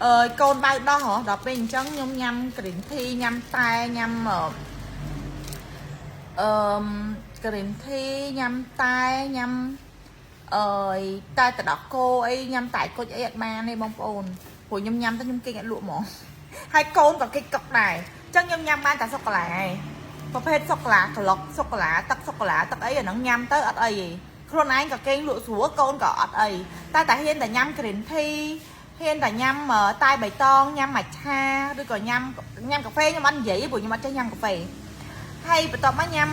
Speaker 1: អើយកូនបៅដោះហ៎ដល់ពេលអញ្ចឹងខ្ញុំញ៉ាំ green tea ញ៉ាំតែញ៉ាំអឺ green tea ញ៉ាំតែញ៉ាំអើយតែតដោះគោអីញ៉ាំតែគុជអីអត់បានទេបងប្អូនព្រោះខ្ញុំញ៉ាំទៅខ្ញុំគេងអត់លក់ហ្មងហើយកូនក៏គេកុកដែរអញ្ចឹងខ្ញុំញ៉ាំបានតែសូកូឡាឯងប្រភេទសូកូឡាក្លុកសូកូឡាទឹកសូកូឡាទឹកអីអាហ្នឹងញ៉ាំទៅអត់អីទេខ្លួនឯងក៏គេងលក់ស្រួលកូនក៏អត់អីតែតែហ៊ានតែញ៉ាំ green tea ហ៊ានតែញ៉ាំតែបៃតងញ៉ាំមច្ឆាឬក៏ញ៉ាំញ៉ាំកាហ្វេខ្ញុំអត់និយាយព្រោះខ្ញុំអត់ចេះញ៉ាំកាហ្វេហើយបន្ទាប់មកញ៉ាំ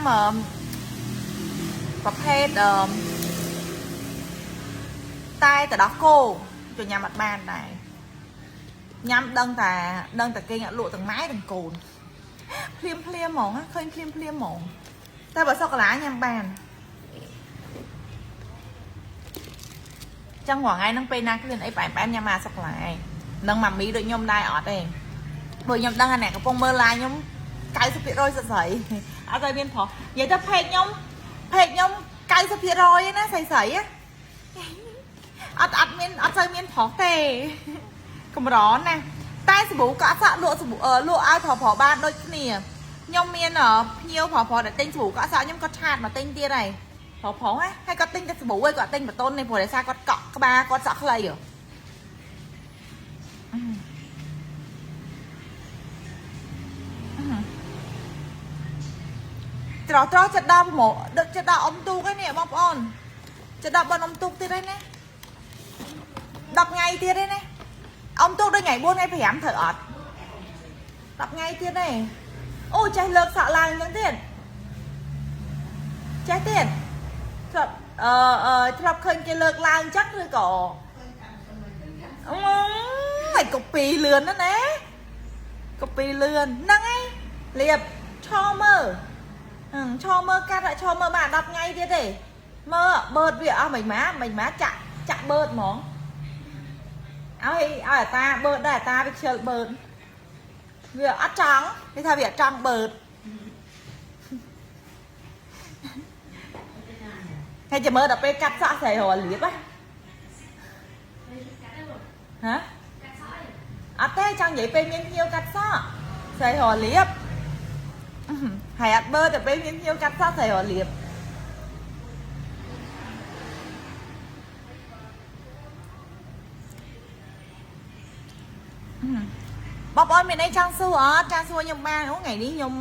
Speaker 1: ប្រភេទអឺតែទៅដោះគោចូលញ៉ាំអត់បានដែរញ៉ាំដឹងតែដឹងតែគេអ្នកលក់ទាំងម៉ែទាំងកូនភ្លាមភ្លាមហ្មងឃើញភ្លាមភ្លាមហ្មងតែបើសូកូឡាញ៉ាំបានចឹងរាល់ថ្ងៃហ្នឹងពេលណាគ្លៀនអីផ្អែមផ្អែមញ៉ាំអាសូកូឡាឯងនឹងម៉ាមីដូចខ្ញុំដែរអត់ទេព្រោះខ្ញុំដឹងថាអ្នកកំពុងមើល live ខ្ញុំ90%សិតស្រីអត់ឲ្យមានប្រុសនិយាយទៅ page ខ្ញុំ page ខ្ញុំ90%ឯណាស្រីស្រីណាអត់អត់មានអត់សូវមានប្រុសទេកម្រណាស់តែសាប៊ូក៏អត់សក់លក់សាប៊ូលក់ឲ្យប្រុសប្រុសបានដូចគ្នាខ្ញុំមានភ្ញៀវប្រុសប្រុសដែលទិញសាប៊ូក៏អត់សក់ខ្ញុំក៏ chat មកទិញទៀតហើយប្រុសប្រុសណាហើយគាត់ទិញតែសាប៊ូឯងគាត់ទិញបតុននេះព្រោះដោយសារគាត់កក់ក្បាលគាត់សក់ខ្លីហ៎ត្រោះត្រោះចិត្តដល់ប្រមោដឹកចិត្តដល់អុំទូកឯនេះបងប្អូនចិត្តដល់បនអុំទូកទៀតឯណា10ថ្ងៃទៀតឯណាអុំទូកដូចថ្ងៃ4ថ្ងៃ5ត្រូវអត់10ថ្ងៃទៀតឯងអូចេះលើកសក់ឡើងអញ្ចឹងទៀតចេះទៀតធ្លាប់អឺធ្លាប់ឃើញគេលើកឡើងអញ្ចឹងឬក៏អឺមិនកូពីលឿនណាស់ណាកូពីលឿនហ្នឹងឯងលៀបឈរមើលឈរមើលកាត់ឈរមើលបាន10ថ្ងៃទៀតទេមើលបឺតវាអស់មិនម៉ាមិនម៉ាចាក់ចាក់បឺតហ្មងឲ្យឲ្យអាតាបឺតដែរអាតាវាខ្ជិលបឺតវាអត់ចង់គេថាវាអត់ចង់បឺតហើយចាំមើលដល់ពេលកាត់សក់ស្រីរលៀបហ៎ហ៎អត់ទេចង់និយាយពេលមានភ្ញៀវកាត់សក់ស្រីរលៀបហើយអត់បឺតែពេលមានភ្ញៀវកាត់សក់ស្រីរលៀបបងប្អូនមានអីចង់សួរអត់ចាសួរខ្ញុំបានអូថ្ងៃនេះខ្ញុំ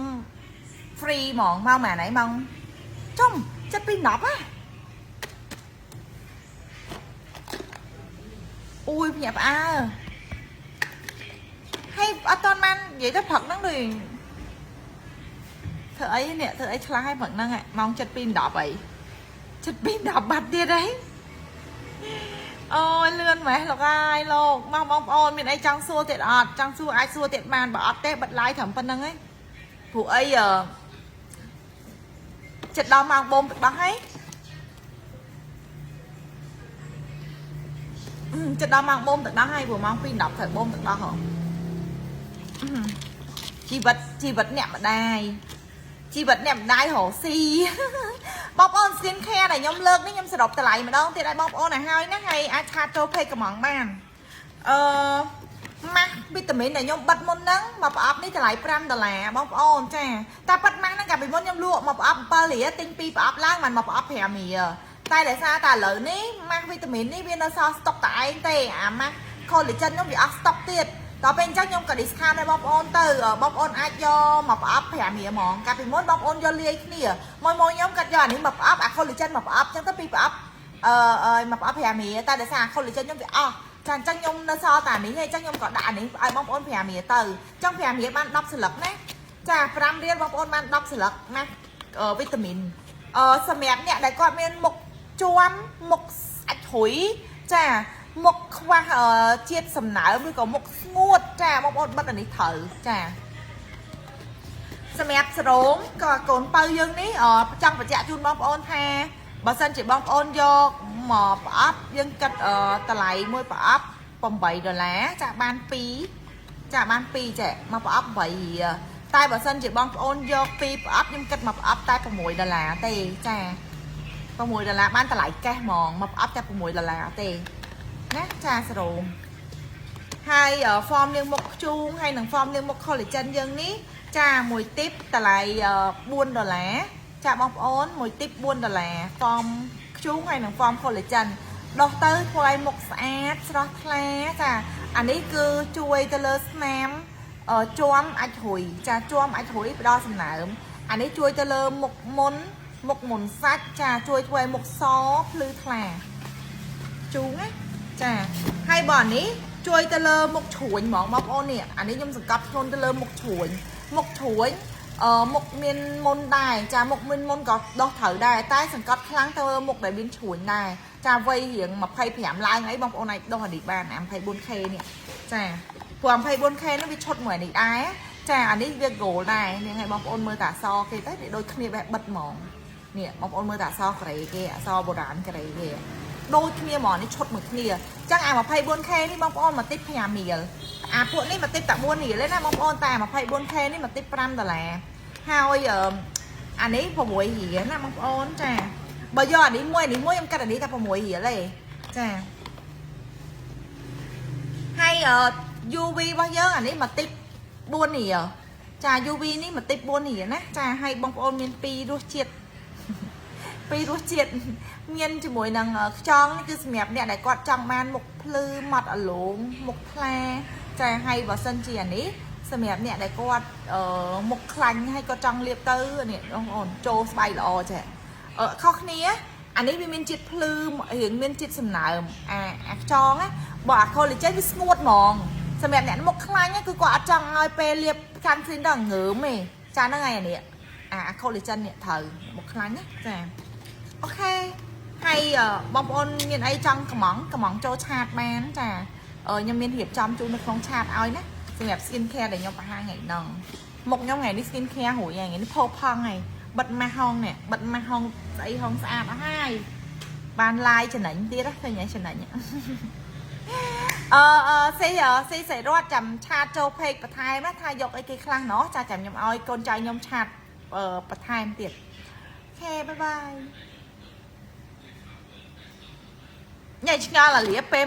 Speaker 1: free ហ្មងមកម៉ាណៃម៉ោងចំចិត្តពី10ហ៎អូយភ្ញាក់ផ្អើលហើយអត់តន់បាននិយាយទៅព្រឹកហ្នឹងដូចធ្វើអីនេះធ្វើអីឆ្លាស់ហើយព្រឹកហ្នឹងម៉ោង7ពី10អី7ពី10បាត់ទៀតអីអូយលឿនម៉េះលោកអាយលោកមកបងប្អូនមានអីចង់សួរទៀតអត់ចង់សួរអាចសួរទៀតបានបើអត់ទេបិទ live ត្រឹមប៉ុណ្្នឹងឯងព្រោះអីចិត្តដល់ម៉ោងបូមទឹកដោះហើយចិត្តដល់ម៉ោងបូមទឹកដោះហើយព្រោះម៉ោង2:10ត្រូវបូមទឹកដោះហ៎ជីវិតជីវិតអ្នកម្ដាយជីវិតអ្នកម្ដាយរកស៊ីបងប្អូន skin care ដែលខ្ញុំលើកនេះខ្ញុំសរុបតម្លៃម្ដងទៀតឲ្យបងប្អូនឲ្យហើយណាហើយអាច chat ចូល page កំងបានអឺម៉ាស់វីតាមីនដែលខ្ញុំបិទមុនហ្នឹងមកប្រអប់នេះតម្លៃ5ដុល្លារបងប្អូនចាតែប៉ិតម៉ាស់ហ្នឹងកាលពីមុនខ្ញុំលក់មកប្រអប់7រៀលទិញ2ប្រអប់ឡើងបានមកប្រអប់5រៀលតែដោយសារតែឥឡូវនេះម៉ាស់វីតាមីននេះវានៅសល់ស្តុកតែឯងទេអាម៉ាស់ collagen ខ្ញុំវាអស់ស្តុកទៀតដល់ពេលអញ្ចឹងខ្ញុំក៏ discount ឲ្យបងប្អូនទៅបងប្អូនអាចយកមកប្រអប់5រៀលហ្មងកាលពីមុនបងប្អូនយកលាយគ្នាមួយមួយខ្ញុំគាត់យកអានេះមកប្រអប់អា collagen មកប្រអប់អញ្ចឹងទៅពីរប្រអប់អឺមកប្រអប់5រៀលតែដោយសារ collagen ខ្ញុំវាអស់ចាអញ្ចឹងខ្ញុំនៅសល់តែអានេះហើយអញ្ចឹងខ្ញុំក៏ដាក់អានេះឲ្យបងប្អូន5រៀលទៅអញ្ចឹង5រៀលបាន10សន្លឹកណាចា5រៀលបងប្អូនបាន10សន្លឹកណាវីតាមីនអឺសម្រាប់អ្នកដែលគាត់មានមុខជាំមុខស្អាច់រុយចាមុខខ្វះជាតិសំណើមឬក៏មុខស្ងួតចាបងប្អូនបិទអានេះត្រូវចាសម្រាប់សរោមក៏កូនបើយើងនេះចង់បញ្ជាក់ជូនបងប្អូនថាបើសិនជាបងប្អូនយកមកប្រអប់យើងគិតតម្លៃមួយប្រអប់8ដុល្លារចាបាន2ចាបាន2ចាមកប្រអប់8រៀលតែបើសិនជាបងប្អូនយក2ប្រអប់ខ្ញុំគិតមកប្រអប់តែ6ដុល្លារទេចា6ដុល្លារបានតម្លៃកេះហ្មងមកប្រអប់តែ6ដុល្លារទេណាចាសរោមហើយ foam លាងមុខខ្ជូងហើយនិង foam លាងមុខ collagen យើងនេះចាមួយទីបតម្លៃ4ដុល្លារចាបងប្អូនមួយទីប4ដុល្លារ foam ខ្ជូងហើយនិង foam collagen ដោះទៅធ្វើឲ្យមុខស្អាតស្រស់ថ្លាចាអានេះគឺជួយទៅលើស្នាមជាំអាចរុយចាជាំអាចរុយផ្ដល់សំណើមអានេះជួយទៅលើមុខមុនមុខមុនសាច់ចាជួយធ្វើឲ្យមុខសភ្លឺថ្លាជូងណាចាហើយបើអានេះជួយទៅលើមុខជ្រួញហ្មងបងប្អូននេះអានេះខ្ញុំសង្កត់ធ្ងន់ទៅលើមុខជ្រួញមុខជ្រួញ មុខមានមុនដែរចាមុខមានមុនក៏ដោះត្រូវដែរតែសង្កត់ខ្លាំងទៅមុខដែលមានជ្រួញដែរចាវ័យរៀង25ឡើងអីបងប្អូនអាចដោះអានេះបានអា 24K នេះចាព្រោះ 24K នេះវាឈុតមួយអានេះដែរចាអានេះវា gold ដែរនេះឲ្យបងប្អូនមើលតាអសគេទៅវាដូចគ្នាបែបបិទហ្មងនេះបងប្អូនមើលតាអសកូរ៉េគេអសបុរាណកូរ៉េគេដូចគ្នាហ្មងនេះឈុតមួយគ្នាអញ្ចឹងអា 24K នេះបងប្អូនមកតិច5រៀលអាពួកនេះមកតិចតែ4រៀលទេណាបងប្អូនតែ 24K នេះមកតិច5ដុល្លារហើយអឺអានេះ6រៀលណាបងប្អូនចាបើយកអានេះមួយអានេះមួយខ្ញុំកាត់អានេះតែ6រៀលទេចាហើយអឺ UV របស់យើងអានេះមកតិច4រៀលចា UV នេះមកតិច4រៀលណាចាហើយបងប្អូនមាន2រសជាតិ ពីររសជាតិមានជាមួយនឹងខ្យងនេះគឺសម្រាប់អ្នកដែលគាត់ចង់បានមុខភ្លឺម៉ត់អលងមុខថ្លាចាហើយបើសិនជាអានេះសម្រាប់អ្នកដែលគាត់អឺមុខខ្លាញ់ហើយគាត់ចង់លាបទៅនេះបងប្អូនចូលស្បែកល្អចាអឺខុសគ្នាអានេះវាមានជាតិភ្លឺរៀងមានជាតិសំណើមអាអាខ្យងណាបើអា collagen វាស្ងួតហ្មងសម្រាប់អ្នកមុខខ្លាញ់គឺគាត់អត់ចង់ឲ្យពេលលាប sunscreen ដល់ងើមទេចាហ្នឹងហើយអានេះអា collagen នេះត្រូវមុខខ្លាញ់ណាចា OK ហើយបងប្អូនមានអីចង់កំងកំងចូល chat បានចាខ្ញុំមានរៀបចំជូននៅក្នុង chat ឲ្យណាសម្រាប់ skin care ដែលខ្ញុំបង្ហាញថ្ងៃហ្នឹងមុខខ្ញុំថ្ងៃនេះ skin care រួយថ្ងៃនេះផោផង់ហើយបិទម៉ាស់ហងនេះបិទម៉ាស់ហងស្អីហងស្អាតអស់ហើយបានឡាយចំណេញទៀតឃើញហើយចំណេញអឺអឺសេសេសេរត់ចាំ chat ចូល page បន្ថែមណាថាយកអីគេខ្លះណោះចាចាំខ្ញុំឲ្យកូនចៅខ្ញុំ chat បន្ថែមទៀត OK bye bye ញ៉ៃឆ្ងល់អាលាពេល